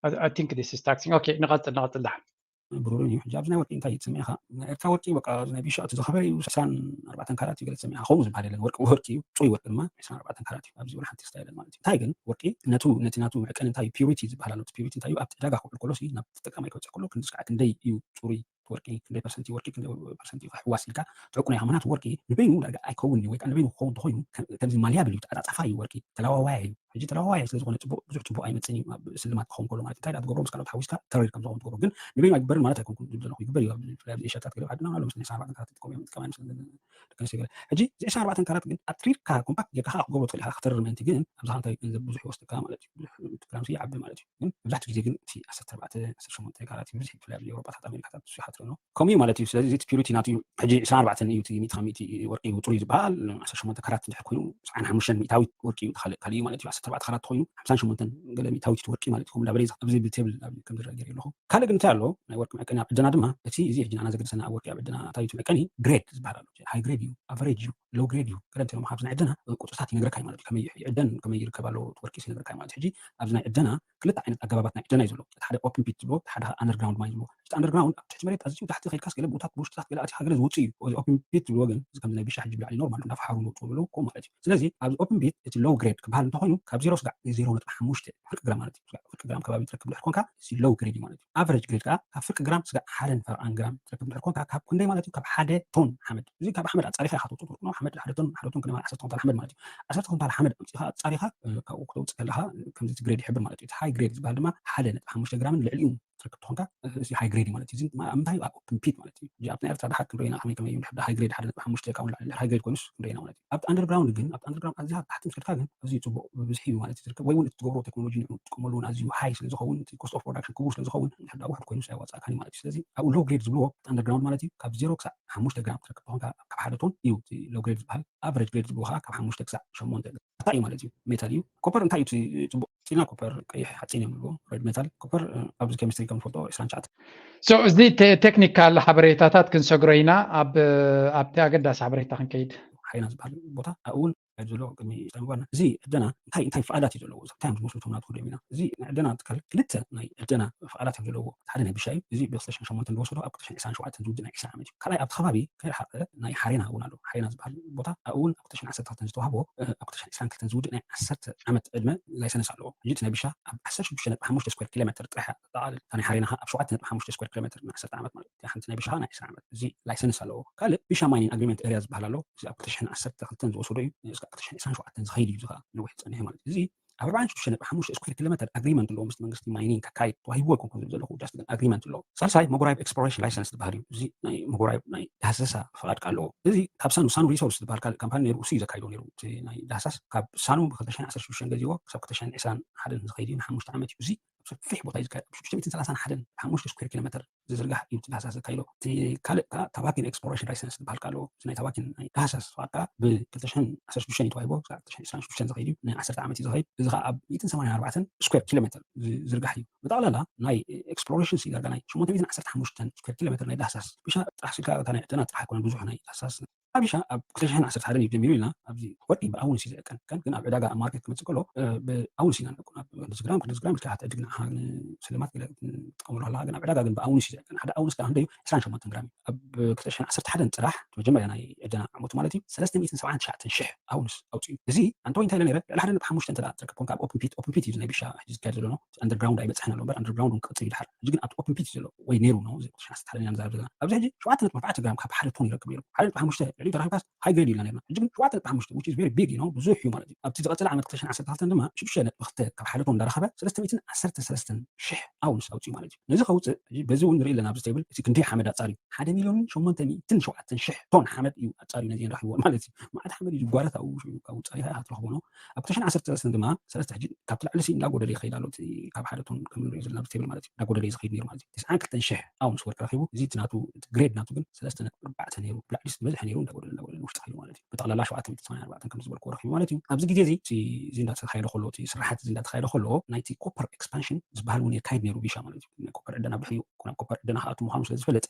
I think this is taxing okay ንቐፅል ንቐፅል ዳሓን ብሩርን እዩ። ሕጂ ኣብዚ ናይ ወርቂ እንታይ እዩ ትሰምዕ ኢኻ? ናይ ኤርትራ ወርቂ በቃ ናይ ቢሻ እቲ ዝኸበረ እዩ ዕስራን ኣርባዕተን ካራት እዩ ገለ ትሰምዕ ኢኻ። ከምኡ ዝበሃል የለን። ወርቂ ወርቂ እዩ፣ ጽሩይ ወርቂ ድማ ዕስራን ኣርባዕተን ካራት እዩ። ኣብዚ ወላ ሓንቲ ክስታይ የለን ማለት እዩ። እንታይ ግን ወርቂ ነቱ ነቲ ናቱ መዐቀኒ እንታይ እዩ ፒዩሪቲ ዝበሃል ኣሎ። እቲ ፒዩሪቲ እንታይ እዩ ኣብቲ ዕዳጋ ክውዕል ከሎ ሲ ናብ ተጠቃማይ ክበጽሕ ከሎ ክንድስ ከዓ ክንደይ እዩ ጽሩይ ወርቂ ክንደይ ፐርሰንት እዩ ወርቂ ክንደይ ፐርሰንት እዩ ክሕዋስ ኢልካ ትዕቁና ኢኻ። ምክንያቱ ወርቂ ንበይኑ ዳርጋ ኣይከውን እዩ ወይ ከዓ ንበይኑ ክኸውን እንተኾይኑ ከም- ከምዚ ማልያብል እዩ፣ ተዓጻጻፋይ እዩ ወርቂ፣ ተለዋዋይ እዩ። ሕጂ ተለዋዋይ ስለ ዝኾነ ጽቡቕ ብዙሕ ጽቡቕ ኣይመጽእን እዩ ኣብ ስልማት ክኸውን ከሎ ማለት እንታይ ትገብሮ ምስ ካልኦት ሓዊስካ ተሪር ከም ዝኾን ትገብሮ ግን ንበይኑ ኣይግበርን ማለት ኣይኮንኩን ዝብል ዘለኹ ይግበር እዩ ብፍላይ ኣብዚ ኤሽያታት ገለ ዓድና ኣሎ ምስ ዕስራን ኣርባዕተን ካራት ትጥቀም እዮም ጥቀማ ደቂ ኣንስትዮ ገለ ሕጂ እዚ ዕስራን ኣርባዕተን ካራት ግን ኣትሪርካ ኮምፓክት ጌርካ ከዓ ክገብሮ ትኽእል ኢኻ ክተርር ምእንቲ ግን ኣብዛ እንታይ ገንዘብ ብዙሕ ይወስደካ ማለት እዩ ብዙሕ ግራምሲ ይዓቢ ማለት እዩ ግን መብዛሕትኡ ግዜ ግን እቲ ዓሰርተ ኣርባዕተ ዓሰርተ ሸሞንተ ካራት ይብዝሕ ብፍላይ ኣብ ኤውሮጳታት ኣሜሪካታት ንሱ ይሓትረኖ ከምኡ እዩ ማለት እዩ ስለዚ እቲ ፒሪቲ ናቱ ሕጂ ዕስራን ኣርባዕተን እዩ እቲ ሚእቲ ካብ ሚእቲ ወርቂ እዩ ጥሩይ ዝበሃል ዓሰርተ ሸሞንተ ካራት እንድሕር ኮይኑ ሰብዓን ሓሙሽተን ሚእታዊት ወርቂ እዩ ካልእ ካልእ እዩ ማለት እዩ ዓሰርተ ኣርባዕተ ካራት ኮይኑ ሓምሳን ሸሞንተን ገለ ሚእታዊት ወርቂ ማለት እዩ ከምኡ እንዳበለ ኣብዚ ብቴብል ከም ዝረአ ገይረ ኣለኹ ካልእ ግን እንታይ ኣሎ ናይ ወርቂ መዐቀኒ ኣብ ዕደና ድማ እቲ እዚ ሕጂ ንዓና ዘገድሰና ኣብ ወርቂ ኣብ ዕደና እንታይ እዩ እቲ መዐቀኒ ግሬድ ዝበሃል ኣሎ ሃይ ግሬድ እዩ ኣቨሬጅ እዩ ሎው ግሬድ እዩ ቀደም ተሎም ኣብዚ ናይ ዕደና ቁፅርታት ይነግረካ እዩ ማለት እዩ ከመይ ይዕደን ከመይ ይርከብ ኣሎ እቲ ወርቂ ይነግረካ እዩ ማለት ሕጂ ኣብዚ ናይ ዕደና ክልተ ዓይነት ኣገባባት ናይ ዕደና እዩ ዘሎ እቲ ሓደ ኦፕን ፒት ዝብሎ እቲ ሓደ ኣንደርግራውንድ ማይን ዝብሎ እቲ ኣንደርግራውንድ ኣብ ትሕቲ መሬት ኣዝዩ ታሕቲ ከይድካስ ገለ ቦታት ብውሽጥታት ገለ ኣትኻ ገለ ዝውፅእ እዩ እዚ ኦፕን ፒት ዝብሎ ግን እዚ ከምዚ ናይ ቢሻ ሕጂ ብላዕሊ ኖርማል እንዳፈሓሩ ዝውፅኡ ዘለዉ ከምኡ ማለት እዩ ስለዚ ኣብዚ ኦፕን ፒት እቲ ሎው ግሬድ ክበሃል እንተኮይኑ ካብ ዜሮ ስጋዕ ዜሮ ነጥቢ ሓሙሽተ ፍርቂ ግራም ማለት እዩ ስጋዕ ፍርቂ ግራም ከባቢ ትረክብ ድሕር ኮንካ እዚ ሎው ግሬድ እዩ ማለት እዩ ኣቨሬጅ ግሬድ ከዓ ካብ ፍርቂ ግራም ስጋዕ ሓደን ፈርቓን ግራም ትረክብ ድሕር ኮንካ ካብ ክንደይ ማለት እዩ ካብ ሓደ ቶን ሓመድ እዚ ካብ ሓመድ ኣፃሪኻ ኢኻ ተውፅእ ትወርቁ ሓመድ ሓደ ቶን ሓደ ቶን ክንደይ ማለት ዓሰርተ ኩንታል ሓመድ ማለት እዩ ዓሰርተ ኩንታል ሓመድ ኣምፂኻ ኣፃሪኻ ካብኡ ክተውፅእ ከለኻ ከምዚ እቲ ግሬድ ይሕብር ማለት እዩ እቲ ሃይ ግሬድ ዝበሃል ድማ ሓደ ነጥቢ ሓሙሽተ ግራምን ልዕሊኡ ትረክብ ትኾንካ እዚ ሃይ ግሬድ ማለት እዩ ኣብ ምንታይ ኣብ ኦፕን ፒት ማለት እዩ ኣብ ናይ ኤርትራ ድሓር ክንሪና ከመይ ከመይ እዩ ድሕር ሃይ ግሬድ ሓደ ነጥቢ ሓሙሽተ ካብ ንላዕሊ ድሕር ሃይ ግሬድ ኮይኑስ ክንሪና ማለት እዩ ኣብቲ ኣንደርግራውንድ ግን ኣብቲ ኣንደርግራውንድ ኣዝያ ታሕቲ ምስ ከድካ ግን ኣዝዩ ፅቡቅ ብብዝሒ እዩ ማለት እዩ ዝርከብ ወይ እውን እቲ ትገብሮ ቴክኖሎጂ ንዑ ትጥቀመሉ እውን ኣዝዩ ሃይ ስለ ዝኸውን እቲ ኮስት ኦፍ ፕሮዳክሽን ክቡር ስለ ዝኸውን ድሕር ዳ ውሕድ ኮይኑ ሳይዋፃእካን ማለት እዩ ስለዚ ኣብኡ ሎው ግሬድ ዝብልዎ ኣብቲ ኣንደርግራውንድ ማለት እዩ ካብ ዜሮ ክሳብ ሓሙሽተ ግራም ትረክብ ትኾንካ ካብ ሓደ ቶን እዩ እቲ ሎው ግሬድ ዝበሃል ኣቨሬጅ ግሬድ ዝብልዎ ከዓ ካብ ሓሙሽተ ክሳብ ሸሞንተ እንታይ እዩ ማለት እዩ ሜታል እዩ ኮፐር እንታይ እዩ ጽቡቅ ፂና ኮፐር ቀይሕ ሓፂን እዮም ዝብልዎ ሬድ ሜታል ኮፐር ኣብዚ ኬሚስትሪ ከም ንፈልጦ ዕስራን ትሽዓተ እዚ ቴክኒካል ሓበሬታታት ክንሰግሮ ኢና ኣብቲ ኣገዳሲ ሓበሬታ ክንከይድ ሓይና ዝበሃል ቦታ ኣብኡ እውን ካብ ዘሎ ቅድሚ ምባልና እዚ ዕደና እንታይ እንታይ ፍቓዳት እዩ ዘለዎ እንታይ እዮም ዝመስሉ ቶም ናትኩ ደሚና እዚ ናይ ዕደና ትካል ክልተ ናይ ዕደና ፍቓዳት እዮም ዘለዎ ሓደ ናይ ብሻ እዩ እዚ ብ ክልተ ሽሕን ሸሞንተን ዝወሰዶ ኣብ ክልተ ሽሕን ዕስራን ሸውዓተን ዝውድእ ናይ ዕስራ ዓመት እዩ ካልኣይ ኣብቲ ከባቢ ከይረሓቐ ናይ ሓሬና እውን ኣሎ ሓሬና ዝበሃል ቦታ ኣብኡ እውን ኣብ ክልተ ሽሕን ዓሰርተ ክልተን ዝተዋህቦ ኣብ ክልተ ሽሕን ዕስራን ክልተን ዝውድእ ናይ ዓሰርተ ዓመት ዕድመ ላይሰንስ ኣለዎ ሕጂ እቲ ናይ ብሻ ኣብ ዓሰርተ ሽዱሽተ ነጥቢ ሓሙሽተ ስኩዌር ኪሎ ሜትር ጥራሕ ጠቓልል እታ ናይ ሓሬና ኣብ ሸውዓተ ነጥቢ ሓሙሽተ ስኩዌር ኪሎ ሜትር ን ዓሰርተ ዓመት ማለት እያ ሓንቲ ናይ ብሻኻ ናይ ዕስራ ዓመት እዚ ላይሰንስ ኣለዎ ካልእ ቢሻ ማይኒንግ ኣግሪመንት ኤርያ ዝበሃል ኣሎ እዚ ኣብ ክልተ ሽሕን ዓሰርተ ክልተን ዝወሰዶ እዩ እዚ ኣብ ክልተ ሽሕን ዕስራን ሸውዓተን ዝኸይድ እዩ ዝኻ ነዊሕ ዝፀንሐ ማለት እዚ ኣብ ኣርባዓን ሽዱሽተ ነጥቢ ሓሙሽተ ስኩዌር ኪሎ ሜትር ኣግሪመንት ኣለዎ ምስ መንግስቲ ማይኒንግ ከካይድ ተዋሂብዎ ኣይኮንኩን ዝብል ዘለኹ ዳስ ግን ኣግሪመንት ኣለዎ ሳልሳይ መጎራይብ ኤክስፕሎሬሽን ላይሰንስ ዝበሃል እዩ እዚ ናይ መጎራይብ ናይ ዳህሰሳ ፍቓድ ኣለዎ እዚ ካብ ሳኑ ሳኑ ሪሶርስ ዝበሃል ካልእ ካምፓኒ ነይሩ እሱ እዩ ዘካይዶ ነይሩ ናይ ዳህሳስ ካብ ሳኑ ብ ክልተ ሽሕን ዓሰርተ ሽዱሽተን ገዚዎ ክሳብ ክልተ ሽሕን ዕስራን ሓደን ዝኸይድ እዩ ንሓሙሽተ ዓመት እዩ እዚ ሰፊሕ ቦታ እዩ ዝካየድ ሽዱሽተ ሚእትን ሰላሳን ሓደን ሓሙሽተ ስኩዌር ኪሎ ሜትር ዝዝርጋሕ እዩ እቲ ዳህሳስ ዘካይዶ እቲ ካልእ ከዓ ታባኪን ኤክስፕሎሬሽን ላይሰንስ ዝበሃል ኣሎ እዚ ናይ ታባኪን ናይ ዳህሳስ ከዓ ብ ክልተ ሽሕን ዓሰርተ ሽዱሽተን እዩ ተዋሂቦ ክሳብ ክልተ ሽሕን ዕስራን ሽዱሽተን ዝኸይድ እዩ ናይ ዓሰርተ ዓመት እዩ ዝኸይድ እዚ ከዓ ኣብ ሚእትን ሰማንያን ኣርባዕተን ስኩዌር ኪሎ ሜትር ዝዝርጋሕ እዩ ብጠቕላላ ናይ ኤክስፕሎሬሽን ሲ ዳርጋ ናይ ሸሞንተ ሚእትን ዓሰርተ ሓሙሽተን ስኩዌር ኪሎ ሜትር ናይ ዳህሳስ ብሻ ጥራሕ ስልካ እታ ናይ ዕደና ጥራሕ ኣይኮነን ብዙሕ ናይ ዳህሳስ ኣብ ሻ ኣብ ክልተ ሽሕን ዓሰርተ ሓደን እዩ ጀሚሩ ኢልና ኣብዚ ወርቂ ብኣውንስ እዩ ዝዕቀን ከም ግን ኣብ ዕዳጋ ኣብ ማርኬት ክመፅእ ከሎ ብኣውንስ ኢና ንዕቁን ኣብ ክንድዚ ግራም ክንድዚ ግራም ኢልካ ትዕድግ ንዓኻ ንስልማት ገለ ትጥቀመሉ ኣለካ ግን ኣብ ዕዳጋ ግን ብኣውንስ እዩ ዝዕቀን ሓደ ኣውንስ ከዓ ክንደዩ ዕስራን ሸሞንተን ግራም እዩ ኣብ ክልተ ሽሕን ዓሰርተ ሓደን ጥራሕ መጀመርያ ናይ ዕደና ዓመቱ ማለት እዩ ሰለስተ ሚእትን ሰብዓን ትሽዓተን ሽሕ ኣውንስ ኣውፅኡ እዚ ኣንተ እንታይ ኢለ ነይረ ልዕሊ ሓደ ነጥቢ ሓሙሽተ እንተ ትረክብ ኮንካ ኣብ ኦፕን ፒት ኦፕን ፒት እዩ ናይ ቢሻ ሕጂ ዝካየድ ዘሎ ኣንደርግራውንድ ኣይበፅሐን ኣሎ እምበር ኣንደርግራውንድ እውን ክቅፅል እዩ ድሓር ሕጂ ግን ኣብቲ ኦፕን ፒት ዘሎ ወይ ነይሩ ነው እዚ ክልተ ሽሕን ዓሰርተ ሓደን ኢና ንዛረብ ዘለና ኣብዚ ሕጂ ሸውዓተ ነጥቢ ኣርባዕተ ግራም ካብ ሓደ ቶን ይረክብ ነይሩ ሓደ ነጥቢ ሓሙሽተ ልዕሊ ተረኪብካስ ሃይ ግሬድ ኢልና ነርና ሕጂ ግን ሸውዓተ ነጥቢ ሓሙሽተ which is very big you know ብዙሕ እዩ ማለት እዩ ኣብቲ ዝቐፅለ ዓመት ክልተ ሽሕን ዓሰርተ ክልተን ድማ ሽዱሽተ ነጥቢ ክልተ ካብ ሓደ ቶን እንዳረኸበ ሰለስተ ሚእትን ዓሰርተ ሰለስተን ሽሕ ኣውንስ ኣውፅኡ ማለት እዩ ነዚ ከውፅእ ሕጂ በዚ እውን ንርኢ ኣለና ኣብዚ ቴብል እቲ ክንደይ ሓመድ ኣፃር እዩ ሓደ ሚልዮንን ሸሞንተ ሚእትን ሸውዓተን ሽሕ ቶን ሓመድ እዩ ኣፃር እዩ ነዚ ንረኪብዎ ማለት እዩ መዓት ሓመድ እዩ ዝጓረት ኣብኡ ካብኡ ፀሪኻ ኢኻ ትረኽቦ ነው ኣብ ክልተ ሽሕን ዓሰርተ ሰለስተን ድማ ሰለስተ ሕጂ ካብቲ ላዕሊ ሲ እንዳጎደለ ይኸይድ ኣሎ እቲ ካብ ሓደ ቶን ከም ንሪኦ ዘለና ብቴብል ማለት እዩ እንዳጎደለ እዩ ዝኸይድ ነይሩ ማለት እዩ ትስዓን ክልተን ሽሕ ኣውንስ ወርቂ ረኺቡ እዚ እቲ ናቱ ግሬድ ናቱ ግን ሰለስተ ነጥቢ ኣርባዕተ ነይሩ ብላዕሊ ዝበዝሐ ነይሩ እንዳጎደለ እንዳጎደለ ውሽጢ ኸይዱ ማለት እዩ ብጠቕላላ ሸውዓተ ሚእቲ ሰማንያን ኣርባዕተን ከም ዝበልኩ ረኺቡ ማለት እዩ ኣብዚ ግዜ እዚ እዚ እንዳተኻየደ ከሎ እቲ ስራሓት እዚ እንዳተኻየደ ከሎ ናይቲ ኮፐር ኤክስፓንሽን ዝበሃል እውን የካይድ ነይሩ ቢሻ ማለት እዩ ናይ ኮፐር ዕደና ብድሕሪኡ ኮነ ኮፐር ዕደና ክኣቱ ምዃኑ ስለ ዝፈልጥ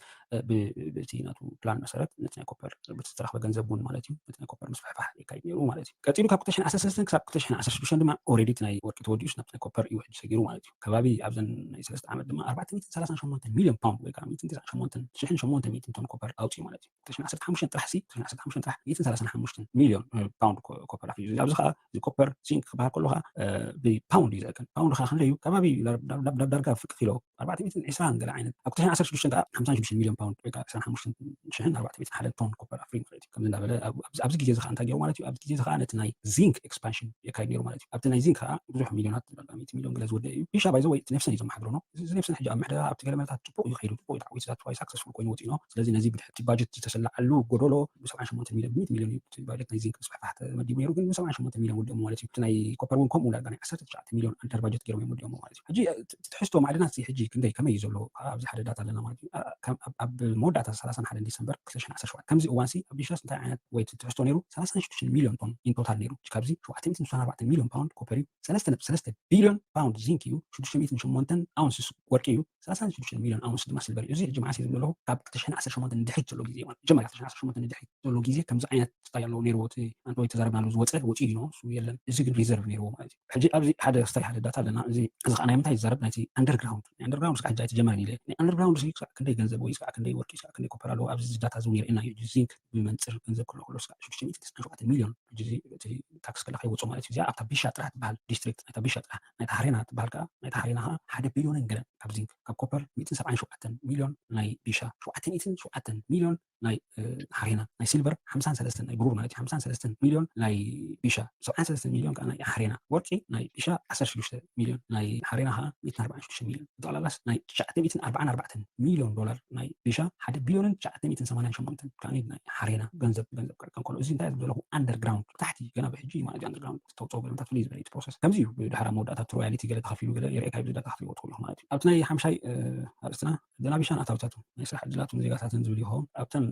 ብቲ ናቱ ፕላን መሰረት ነቲ ናይ ኮፐር ብቲ ዝተረኽበ ገንዘብ እውን ማለት እዩ ነቲ ናይ ኮፐር ምስፍሕፋሕ የካይድ ነይሩ ማለት እዩ ቀፂሉ ካብ ክልተ ሽሕን ዓሰርተ ሰለስተን ክሳብ ክልተ ሽሕን ዓሰርተ ሽዱሽተን ድማ ኦልሬዲ እቲ ናይ ወርቂ ተወዲኡስ ናብቲ ናይ ኮፐር እዩ ሕጂ ሰጊሩ ማለት እዩ ከባቢ ኣብዘን ናይ ሰለስተ ዓመት ድማ ኣርባዕተ ሚእትን ሰላሳን ሸሞንተ ሚልዮን ፓውንድ ወይ ከዓ ሚእትን ትስዓን ሸሞንተን ሽሕን ሸሞንተ ሚእትን ቶን ኮፐር ኣውፅኡ ማለት እዩ ክልተ ሽሕን ዓሰርተ ሓሙሽተን ጥራሕ ሲ ክልተ ሽሕን ዓሰርተ ሓሙሽተን ጥራሕ ሚእትን ሰላሳን ሓሙሽተን ሚልዮን ፓውንድ ኮፐር ኣፍዩ ኣብዚ ከዓ እዚ ኮፐር ሲንክ ክበሃል ከሎ ከዓ ብፓውንድ እዩ ዘእከን ፓውንድ ከዓ ክንደይ እዩ ከባቢ ዳርጋ ፍቂ ኪሎ ኣርባዕተ ሚእትን ዕስራን ገለ ኣብ ክልተ ሽሕን ዓሰርተ ሽዱሽተን ከዓ ሓምሳን ሽዱሽተን ሚሊዮን ፓውንድ ወይ ከዓ ዕስራን ሓሙሽተን ሽሕን ኣርባዕተ ሚእትን ሓደን ቶን ኮፐር ኣፍሪም ማለት እዩ። ከምዚ እንዳበለ ኣብዚ ግዜ እዚ ከዓ እንታይ ገይሩ ማለት እዩ? ኣብዚ ግዜ እዚ ከዓ ነቲ ናይ ዚንክ ኤክስፓንሽን የካይድ ነይሩ ማለት እዩ። ኣብቲ ናይ ዚንክ ከዓ ብዙሕ ሚሊዮናት ሚእቲ ሚሊዮን ገለ ዝወደ እዩ። ቢሻ ባይዘ ወይ ነፍሰን እዩ ዘመሓድሮ ነው። እዚ ነፍሰን ሕጂ ኣብ ምሕደራ ኣብቲ ገለ መለታት ፅቡቅ እዩ ከይዱ፣ ፅቡቅ እዩ ተዓዊቱ፣ ዛት ዋይ ሳክሰስፉል ኮይኑ ወፂኡ ነው። ስለዚ ነዚ ብድሕር እቲ ባጀት ዝተሰላዓሉ ጎደሎ ብሰብዓን ሸሞንተ ሚሊዮን፣ ብሚእቲ ሚሊዮን እዩ እቲ ባጀት ናይ ዚንክ ምስፋሕፋሕ ተመዲቡ ነይሩ፣ ግን ብሰብዓን ሸሞንተ ሚሊዮን ወዲኦሞ ማለት እዩ። እቲ ናይ ኮፐር እውን ከምኡ ዳርጋ ናይ ዓሰርተ ትሽዓተ ሚሊዮን ኣንደር ባጀት ገይሮም እዮም ወዲኦሞ ማለት እዩ። ሕጂ እቲ ትሕዝቶ ማዕድናት እዚ ሕጂ ክንደይ ከመይ እዩ ዘሎ ኣብዚ ሓደ ዳታ ኣለና ማለት እዩ። ኣብ መወዳእታ ሰላሳን ሓደን ዲሰምበር ክልተ ሽሕን ዓሰርተ ሸውዓተ ከምዚ እዋንሲ ኣብ ቢሻስ እንታይ ዓይነት ወይ ትሕዝቶ ነይሩ? ሰላሳን ሽዱሽተን ሚሊዮን ቶን ኢን ቶታል ነይሩ። ካብዚ ሸውዓተ ሚእትን ስሳን ኣርባዕተን ሚሊዮን ፓውንድ ኮፐር እዩ። ሰለስተ ነጥቢ ሰለስተ ቢሊዮን ፓውንድ ዚንክ እዩ። ሽዱሽተ ሚእትን ሸሞንተን ኣውንስስ ወርቂ እዩ። ሰላሳን ሽዱሽተን ሚሊዮን ኣውንስ ድማ ሲልቨር እዩ። እዚ ሕጂ መዓስ እዩ ዘሎ? ካብ ክልተ ሽሕን ዓሰርተ ሸሞንተን ንድሕሪት ዘሎ ግዜ ማለት መጀመርያ ክልተ ሽሕን ዓሰርተ ሸሞንተን ንድሕሪት ዘሎ ግዜ ከምዚ ዓይነት ስታይ ኣለዎ ነይርዎ። እቲ ኣንተ ወይ ተዛረብናሉ ዝወፀ ወፂኡ እዩ፣ እሱ የለን። እዚ ግን ሪዘርቭ ነይርዎ ማለት እዩ። ሕጂ ኣብዚ ሓደ ስታይ ሓደ ዳታ ኣለና። እዚ እዚ ከዓ ናይ ምንታይ ይዛረብ? ናይቲ ኣንደርግራውንድ። ናይ ኣንደርግራውንድ ስካ ሕጂ ኣይተጀመረን ኢለ። ናይ ኣንደርግራውንድ እዚ ክሳዕ ክንደይ ገንዘብ ወይ ክሳዕ ክንደይ ወርቂ፣ ክሳዕ ክንደይ ኮፐር ኣለዎ? ኣብዚ ዳታ እዚ እውን የርእየና እዩ። ዚንክ ብመንፅር ገንዘብ ክሎ ክሎ ክሳዕ ሽዱሽተ ሚእቲ ተስዓን ሸውዓተን ሚሊዮን ሕጂ እዚ እቲ ታክስ ከለካ ይወፅኦ ማለት እዩ። እዚኣ ኣብታ ቢሻ ጥራሕ ትበሃል ዲስትሪክት፣ ናይታ ቢሻ ጥራሕ፣ ናይታ ሃሬና ትበሃል ከዓ፣ ናይታ ሃሬና ከዓ ሓደ ቢሊዮንን ገለን ካብ ዚንክ፣ ካብ ኮፐር ሚእትን ሰብዓን ሸውዓተን ሚሊዮን ናይ ቢሻ፣ ሸውዓተ ሚእትን ሸውዓተን ሚሊዮን ናይ ሃሬና፣ ናይ ሲልቨር ሓምሳን ሰለስተን፣ ናይ ብሩር ማለት እዩ ሓምሳን ሰለስተን ሚሊዮን ናይ ቢሻ፣ ሰብዓን ሰለስተን ሚሊዮን ከዓ ናይ ሃሬና፣ ወርቂ ናይ ቢሻ ዓሰርተ ሽዱሽተ ሚሊዮን፣ ናይ ሃሬና ከዓ ሚእትን ኣርባዓን ሽዱሽተ ሚሊዮን፣ ብጠቕላላስ ናይ ትሽዓተ ሚእትን ኣርባዓን ኣርባዕተን ሚሊዮን ዶላር ናይ ቢሻ፣ ሓደ ቢሊዮንን ትሽዓተ ሚእትን ሰማንያን ሸሞንተን ከዓ ናይ ሃሬና ገንዘብ ገንዘብ ክዕቀን ከሎ፣ እዚ እንታይ ዘለኹ ኣንደርግራውንድ ታሕቲ ገና ብሕጂ ማለት እዩ። ኣንደርግራውንድ ተውፅኦ ገለመታት ፍልይ ዝበለ እቲ ፕሮሰስ ከምዚ እዩ። ብድሕራ መወዳእታ እቲ ሮያሊቲ ገለ ተኸፊሉ ገለ የርእካ እዩ። ብዚ ዳታ ክትሪኦ ትኽእሉ ኢኹም ማለት እዩ። ኣብቲ ናይ ሓምሻይ ኣርእስትና ደናቢሻን ኣታዊታቱ ናይ ስራሕ ዕድላቱ ንዜጋታትን ዝብል ይኸውን። ኣብተን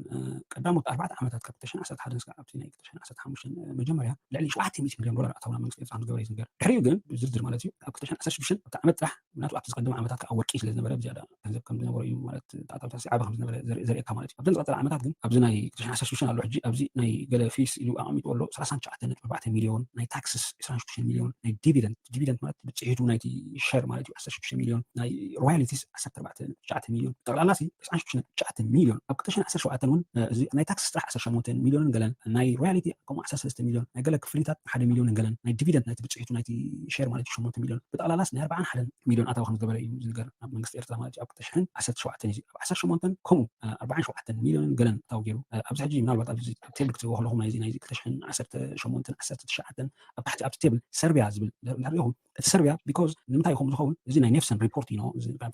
ቀዳሞት ኣርባዕተ ዓመታት ካብ ክልተ ሽሕን ዓሰርተ ሓደን እስካብ ኣብቲ ናይ ክልተ ሽሕን ዓሰርተ ሓሙሽተን መጀመርያ ልዕሊ ሸውዓተ ሚእቲ ሚሊዮን ዶላር ኣታዊ ናብ መንግስቲ ኤርትራ ከም ዝገበረ እዩ ዝንገር። ድሕሪኡ ግን ብዝርዝር ማለት እዩ ኣብ ክልተ ሽሕን ዓሰርተ ሽዱሽተን ኣብቲ ዓመት ጥራሕ ምክንያቱ ኣብቲ ዝቐደመ ዓመታት ከዓ ወርቂ ስለ ዝነበረ ብዝያዳ ገንዘብ ከም ዝነበረ እዩ ማለት ኣታዊታት ዝዓበ ከም ዝነበረ ዘርእየካ ማለት እዩ። ኣብተን ዝቐፀለ ዓመታት ግን ኣብዚ ናይ ክልተ ሽሕን ዓሰርተ ሽዱሽተን ኣሎ ሕጂ ኣብዚ ናይ ገለ ፊስ ኢሉ ኣቐሚጡ ኣሎ ሰላሳን ትሽዓተን ነጥቢ ኣርባዕተ ሚሊዮን ናይ ታክስስ ዕስራን ሽዱሽተን ሚሊዮን ናይ ዲቪደንት ዲቪደንት ማለት ብፅሒቱ ናይቲ ሸር ማለት እዩ ዓሰርተ ሽዱሽተ ሚሊዮን ናይ ሮያሊቲስ ዓሰርተ ኣርባዕተ ነጥቢ ትሽዓተ ሚሊዮን ጠቕላላ ሲ ተስዓን ሽዱሽተ ነጥቢ ትሽዓተ ሚሊዮን ኣብ ክልተ ሽሕን ዓሰርተ ሸውዓተን እውን እዚ ናይ ታክስ ስራሕ ዓሰርተ ሸሞንተ ሚሊዮንን ገለን ናይ ሮያሊቲ ከምኡ ዓሰርተ ሰለስተ ሚሊዮን ናይ ገለ ክፍሊታት ሓደ ሚሊዮንን ገለን ናይ ዲቪደንት ናይቲ ብፅሒቱ ናይቲ ሸር ማለት እዩ ሸሞንተ ሚሊዮን ብጠቕላላስ ናይ ኣርባዓን ሓደን ሚሊዮን ኣታዊ ከም ዝገበረ እዩ ዝንገር ናብ መንግስቲ ኤርትራ ማለት እዩ ኣብ ክልተ ሽሕን ዓሰርተ ሸውዓተን እዩ ኣብ ዓሰርተ ሸሞንተን ከምኡ ኣርባዓን ሸውዓተን ሚሊዮንን ገለን ኣታዊ ገይሩ ኣብዚ ሕጂ ምናልባት ኣብዚ ቴብል ክትሪእዎ ከለኹም ናይዚ ናይዚ ክልተ ሽሕን ዓሰርተ ሸሞንተን ዓሰርተ ትሽዓተን ኣብ ታሕቲ ኣብቲ ቴብል ሰርቢያ ዝብል እንድሕር ሪኢኹም እቲ ሰርቢያ ቢኮዝ ንምንታይ ከምኡ ዝኸውን እዚ ናይ ኔፍሰን ሪፖርት እዩ።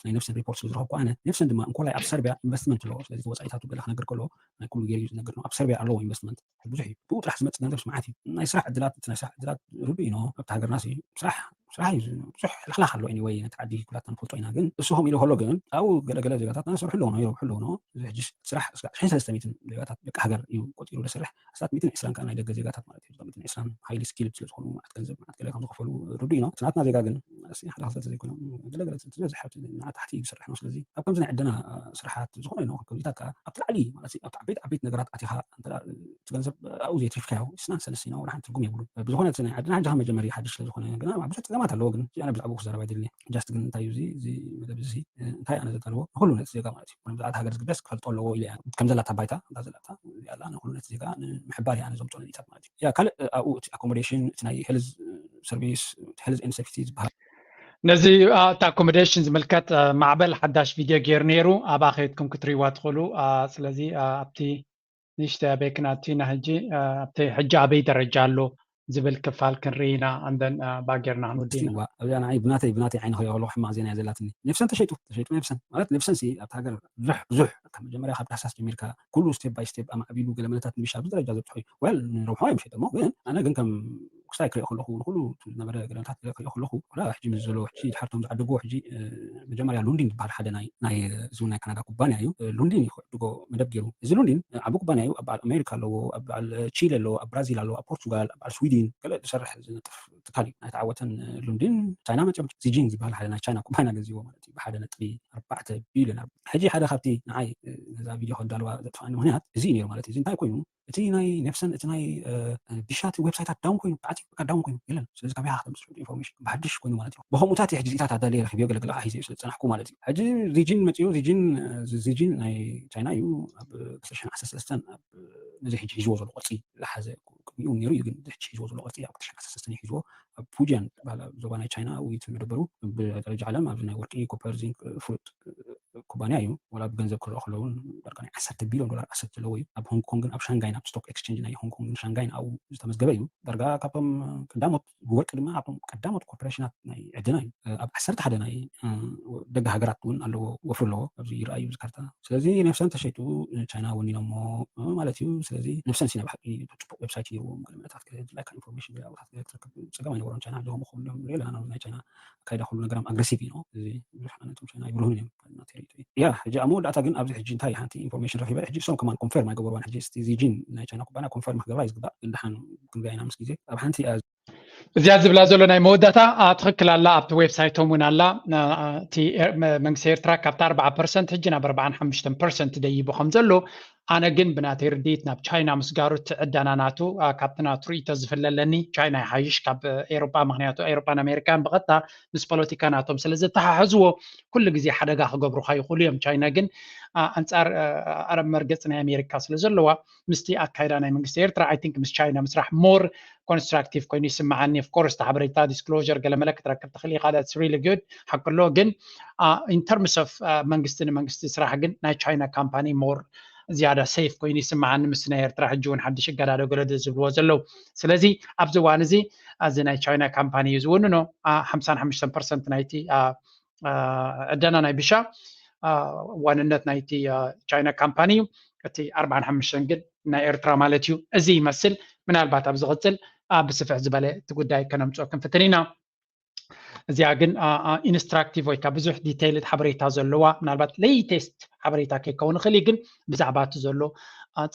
ናይ ኔፍሰን ሪፖርት ስለ ዝረኸብኩ ኣነ ኔፍሰን ድማ እንኮላይ ኣብ ሰርቢያ ኢንቨስትመንት ኣለዎ። ስለዚ እቲ ወፃኢታቱ ገለ ክነግር ከለዎ ናይ ኩሉ ገይሩ እዩ ዝነግር ነው። ኣብ ሰርቢያ ኣለዎ ኢንቨስትመንት ብዙሕ እዩ። ብኡ ጥራሕ ዝመፅእ ገንዘብ ስምዓት እዩ። ናይ ስራሕ ዕድላት እቲ ናይ ስራሕ ዕድላት ርዱእ እዩ። ኣብቲ ሃገርና ሲ ስራሕ ስራሕ እዩ ብዙሕ ለኽላኽ ኣሎ። ኤኒወይ ነቲ ዓዲ ኩላትና ንፈልጦ ኢና። ግን እሱ ከምኡ ኢሉ ከሎ ግን ኣብኡ ገለገለ ዜጋታት ናሰርሑ ኣለዎ ይረብሑ ኣለዎ። እዚ ሕጂ ስራሕ እስካዕ ሽሕን ሰለስተ ሚእትን ዜጋታት ደቂ ሃገር እዩ ቆፂሩ ዝሰርሕ ኣስታት ሚእትን ዕስራን ከዓ ናይ ደገ ዜጋታት ማለት እዩ። ሚእትን ዕስራን ሃይሊ ስኪልድ ስለ ዝኾኑ መዓት ገንዘብ መዓት ገለ ከም ዝኸፈሉ ርዱእ እዩ። እቲ ናትና ዜጋ ግን ሓደ ክልተ ዘይኮነ ገለገለ ዝበዝሕ ናታሕቲ እዩ ዝሰርሕ ነው። ስለዚ ኣብ ከምዚ ናይ ዕደና ስራሓት ዝኾነ ነው ከምዚታት ከዓ ኣብቲ ላዕሊ ማለት ኣብቲ ዓበይቲ ዓበይቲ ነገራት ኣቲኻ እቲ ገንዘብ ኣብኡ ዘይትሪፍካዮ ስናን ሰለስተ ነው ሓንቲ ትርጉም የብሉ። ብዝኾነ ናይ ዓድና ሕጂ መጀመሪ ሓድሽ ስለ ዝኾነ ግና ብዙሕ ፀገማት ኣለዎ። ግን ኣነ ብዛዕባኡ ክዛረብ ኣይደልን። ጃስት ግን እንታይ እዩ እዚ መደብ እዚ እንታይ ኣነ ዘጠልቦ ንኩሉ ነቲ ዜጋ ማለት እዩ ብዛዕባ ሃገር ዝግደስ ክፈልጦ ኣለዎ ኢለ እያ ከም ዘላታ ባይታ እዛ ዘላታ እዚኣ ኣላ ንኩሉ ነቲ ዜጋ ንምሕባር እያ ኣነ ዘምፅኦ ነጥብታት ማለት እዩ። ያ ካልእ ኣብኡ እቲ ኣኮሞዴሽን እቲ ናይ ሄልዝ ሰርቪስ ሄልዝ ኤንድ ሴፍቲ ዝበሃል ነዚ እቲ ኣኮሞዴሽን ዝምልከት ማዕበል ሓዳሽ ቪድዮ ገይሩ ነይሩ። ኣብኣ ከይድኩም ክትሪእዋ ትኽእሉ። ስለዚ ኣብቲ ንእሽተይ ኣበይ ክነእቱ ኢና ሕጂ ኣብቲ ሕጂ ኣበይ ደረጃ ኣሎ ዝብል ክፋል ክንርኢ ኢና። ኣንደን ባጌርና ክንወዲ ኢና። ኣብዚኣ ንዓይ ብናተይ ብናተይ ዓይኒ ክሪኦ ከለኩ ሕማቅ ዜና እያ ዘላትኒ። ኔፍሰን ተሸይጡ ተሸይጡ ኔፍሰን ማለት ኔፍሰን ሲ ኣብቲ ሃገር ብዙሕ ብዙሕ ካብ መጀመርያ ካብ ዳህሳስ ጀሚርካ ኩሉ ስቴፕ ባይ ስቴፕ ኣማዕቢሉ ገለ መለታት ንቢሻ ኣብዚ ደረጃ ዘብፅሖ እዩ። ወል ንረብሖ እዮም ሸይጠሞ ግን ኣነ ግን ከም ክሳይ ክሪኦ ከለኩ ንኩሉ ዝነበረ ገለታት ክሪኦ ከለኩ ወላ ሕጂ ምስ ዘሎ ሕጂ ድሓርቶም ዝዓደግዎ ሕጂ መጀመርያ ሉንዲን ዝበሃል ሓደ ናይ ናይ እዚ ናይ ካናዳ ኩባንያ እዩ። ሉንዲን እዩ ክዕድጎ መደብ ገይሩ። እዚ ሉንዲን ዓቢ ኩባንያ እዩ። ኣብ በዓል ኣሜሪካ ኣለዎ፣ ኣብ በዓል ቺሊ ኣለዎ፣ ኣብ ብራዚል ኣለዎ፣ ኣብ ፖርቹጋል፣ ኣብ በዓል ስዊድን ገለ ዝሰርሕ ዝነጥፍ ትካል እዩ። ናይ ተዓወተን ሉንዲን ቻይና መፅኦም ዚጂን ዝበሃል ሓደ ናይ ቻይና ኩባንያ ገዚዎ ማለት እዩ። ብሓደ ነጥቢ ኣርባዕተ ቢልዮን ሕጂ ሓደ ካብቲ ንዓይ ነዛ ቪድዮ ከዳልዋ ዘጥፋኒ ምክንያት እዚ እዩ ነይሩ ማለት እዩ። እዚ እንታይ ኮይኑ እቲ ናይ ኔፍሰን እቲ ናይ ቢሻ እቲ ዌብሳይታት ዳውን ኮይኑ ብዓቲ በቃ ዳውን ኮይኑ የለን። ስለዚ ካበይ ኢኻ ከተምፅእ ትሕዝቶ ኢንፎርሜሽን ብሓድሽ ኮይኑ ማለት እዩ። ብከምኡታት እየ ሕጂ ዚታት ኣዳልየ ረኪበዮ ገለገለ ከዓ ሒዘዮ ስለ ዝፀናሕኩ ማለት እዩ። ሕጂ ዚጂን መፅኡ ዚጂን ዚጂን ናይ ቻይና እዩ ኣብ ክልተ ሽሕን ዓሰርተ ሰለስተን ኣብ ነዚ ሕጂ ሒዝዎ ዘሎ ቅርፂ ዝሓዘ ቅድሚኡ ነይሩ እዩ ግን ሕጂ ሒዝዎ ዘሎ ቅርፂ ኣብ ክልተ ሽሕን ዓሰርተ ሰለስተን እዩ ሒዝዎ ኣብ ፉጂያን ዝበሃል ዞባ ናይ ቻይና ውይት መደበሩ ብደረጃ ዓለም ኣብዚ ናይ ወርቂ ኮፐር ዚንክ ፍሉጥ ኩባንያ እዩ። ወላ ብገንዘብ ክረኦ ከለውን ዳርጋ ናይ ዓሰርተ ቢልዮን ዶላር ኣሰት ዘለዎ እዩ። ኣብ ሆንግ ኮንግን ኣብ ሻንጋይን ኣብ ስቶክ ኤክስቼንጅ ናይ ሆንግ ኮንግን ሻንጋይን ኣብኡ ዝተመዝገበ እዩ። ዳርጋ ካብቶም ቀዳሞት ብወርቂ ድማ ኣብቶም ቀዳሞት ኮርፖሬሽናት ናይ ዕድና እዩ። ኣብ ዓሰርተ ሓደ ናይ ደገ ሃገራት እውን ኣለዎ፣ ወፍሪ ኣለዎ። ኣብዚ ይረኣዩ እዚ ካርታ። ስለዚ ነፍሰን ተሸይጡ ቻይና ወኒኖሞ ማለት እዩ። ስለዚ ነፍሰን ሲና ብሓቂ ጽቡቅ ዌብሳይት ነይርዎም። ገለ መለታት ክህብ ላይካ ኢንፎርሜሽን ገለ ቦታት ገለ ክትረክብ ጸገም ኣይነበሮም። ቻይና ኣለዎም ክብሉ እዮም። ሪል ኣና ናይ ቻይና ኣካይዳ ኩሉ ነገሮም ኣግሬሲቭ እዩ ነው። እዚ ብዙሕ ኣነቶም ቻይና ይብርሁን እዮም። ያ ሕጂ ኣብ መወዳእታ ግን ኣብዚ ሕጂ እንታይ ሓንቲ ኢንፎርሜሽን ረኺበ። ሕጂ እሶም ከማን ኮንፈርም ኣይገበርዋን። ሕጂ እስቲ ዚ ጂን ናይ ቻይና ኩባንያ ኮንፈርም ክገብራ እዩ ዝግባእ። ግን ደሓን ክንሪኣ ኢና ምስ ግዜ ኣብ ሓንቲ እያ። እዚኣ ዝብላ ዘሎ ናይ መወዳእታ ትኽክል ኣላ። ኣብቲ ዌብሳይቶም እውን ኣላ። እቲ መንግስቲ ኤርትራ ካብቲ ኣርባዓ ፐርሰንት ሕጂ ናብ ኣርባዓን ሓሙሽተን ፐርሰንት ደይቡ ከም ዘሎ ኣነ ግን ብናተይ ርድኢት ናብ ቻይና ምስጋሩ እቲ ዕዳና ናቱ ካብቲ ናቱ ርእይቶ ዝፍለ ኣለኒ። ቻይና ይሓይሽ ካብ ኤሮጳ፣ ምክንያቱ ኤሮጳን ኣሜሪካን ብቐጥታ ምስ ፖለቲካ ናቶም ስለ ዘተሓሕዝዎ ኩሉ ግዜ ሓደጋ ክገብሩካ ይኽእሉ እዮም። ቻይና ግን ኣንጻር ኣረብ መርገጽ ናይ ኣሜሪካ ስለ ዘለዋ ምስቲ ኣካይዳ ናይ መንግስቲ ኤርትራ I think ምስ ቻይና ምስራሕ more constructive ኮይኑ ይስምዓኒ። Of course እቲ ሓበሬታ disclosure ገለ መለ ክትረክብ ትኽእል ኢኻ፣ that's really good፣ ሓቂ ኣሎ። ግን in terms of መንግስቲ ንመንግስቲ ስራሕ ግን ናይ ቻይና ካምፓኒ more ዝያዳ safe ኮይኑ ይስምዓኒ። ምስ ናይ ኤርትራ ሕጂ እውን ሓድሽ እገዳ ዶ ገለ ዶ ዝብልዎ ዘለዉ። ስለዚ ኣብዚ እዋን እዚ እዚ ናይ ቻይና ካምፓኒ እዩ ዝውንኖ። ሓምሳን ሓሙሽተን ፐርሰንት ናይቲ ዕደና ናይ ብሻ ዋንነት ናይቲ ቻይና ካምፓኒ እዩ። እቲ ኣርባዓን ሓሙሽተን ግን ናይ ኤርትራ ማለት እዩ። እዚ ይመስል። ምናልባት ኣብ ዝቕጽል ብስፍሕ ዝበለ እቲ ጉዳይ ከነምፅኦ ክንፍትን ኢና። እዚኣ ግን ኢንስትራክቲቭ ወይ ከዓ ብዙሕ ዲቴይልድ ሓበሬታ ዘለዋ፣ ምናልባት ሌይቴስት ሓበሬታ ከይከውን ይኽእል እዩ፣ ግን ብዛዕባ እቲ ዘሎ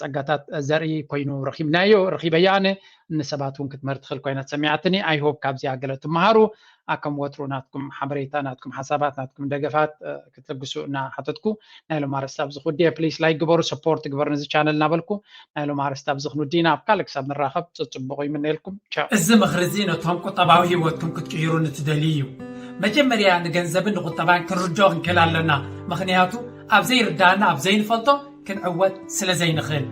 ጸጋታት ዘርኢ ኮይኑ ረኺብናዮ፣ ረኺበያ ኣነ። ንሰባት እውን ክትምህር ትኽእል ኮይና ተሰሚዓትኒ። I hope ካብዚኣ ገለ ትመሃሩ። ከም ወትሩ ናትኩም ሓበሬታ፣ ናትኩም ሓሳባት፣ ናትኩም ደገፋት ክትልግሱ እናሓተትኩ ናይ ሎም ኣርእስቲ ኣብዚ ክውድየ። ፕሊስ ላይክ ግበሩ፣ ሰፖርት ግበሩ ነዚ ቻነል እናበልኩ ናይ ሎም ኣርእስቲ ኣብዚ ክንውዲ ኢና። ኣብ ካልእ ክሳብ ንራኸብ ጽጽቡቑ ይምነየልኩም። ቻው። እዚ ምኽሪ እዚ ነቶም ቁጠባዊ ህይወትኩም ክትቅይሩ ንትደልዩ እዩ። መጀመርያ ንገንዘብን ንቁጠባን ክንርድኦ ክንክእል ኣለና። ምኽንያቱ ኣብ ዘይርዳእና፣ ኣብ ዘይንፈልጦ ክንዕወት ስለ ዘይንኽእል።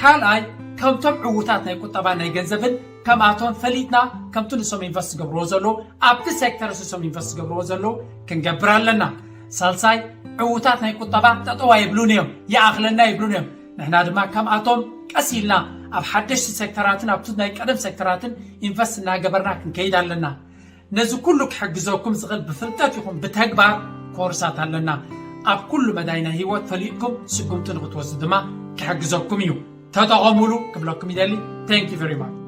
ካልኣይ፣ ከምቶም ዕዉታት ናይ ቁጠባን ናይ ገንዘብን ከምኣቶም ፈሊጥና ከምቲ ንሶም ኢንቨስት ዝገብርዎ ዘለዉ ኣብቲ ሴክተር ንሶም ኢንቨስት ዝገብርዎ ዘለዉ ክንገብር ኣለና። ሳልሳይ፣ ዕዉታት ናይ ቁጠባ ጠጠው ኣይብሉን እዮም፣ ይኣኽለና ይብሉን እዮም። ንሕና ድማ ከምኣቶም ቀስ ኢልና ኣብ ሓደሽቲ ሴክተራትን ኣብቲ ናይ ቀደም ሴክተራትን ኢንቨስት እናገበርና ክንከይድ ኣለና። ነዚ ኩሉ ክሕግዘኩም ዝኽእል ብፍልጠት ይኹን ብተግባር ኮርሳት ኣለና። ኣብ ኩሉ መዳይ ናይ ህይወት ፈሊጥኩም ስጉምቲ ንክትወስዱ ድማ ክሕግዘኩም እዩ። ተጠቐሙሉ ክብለኩም ይደሊ። Thank you very much።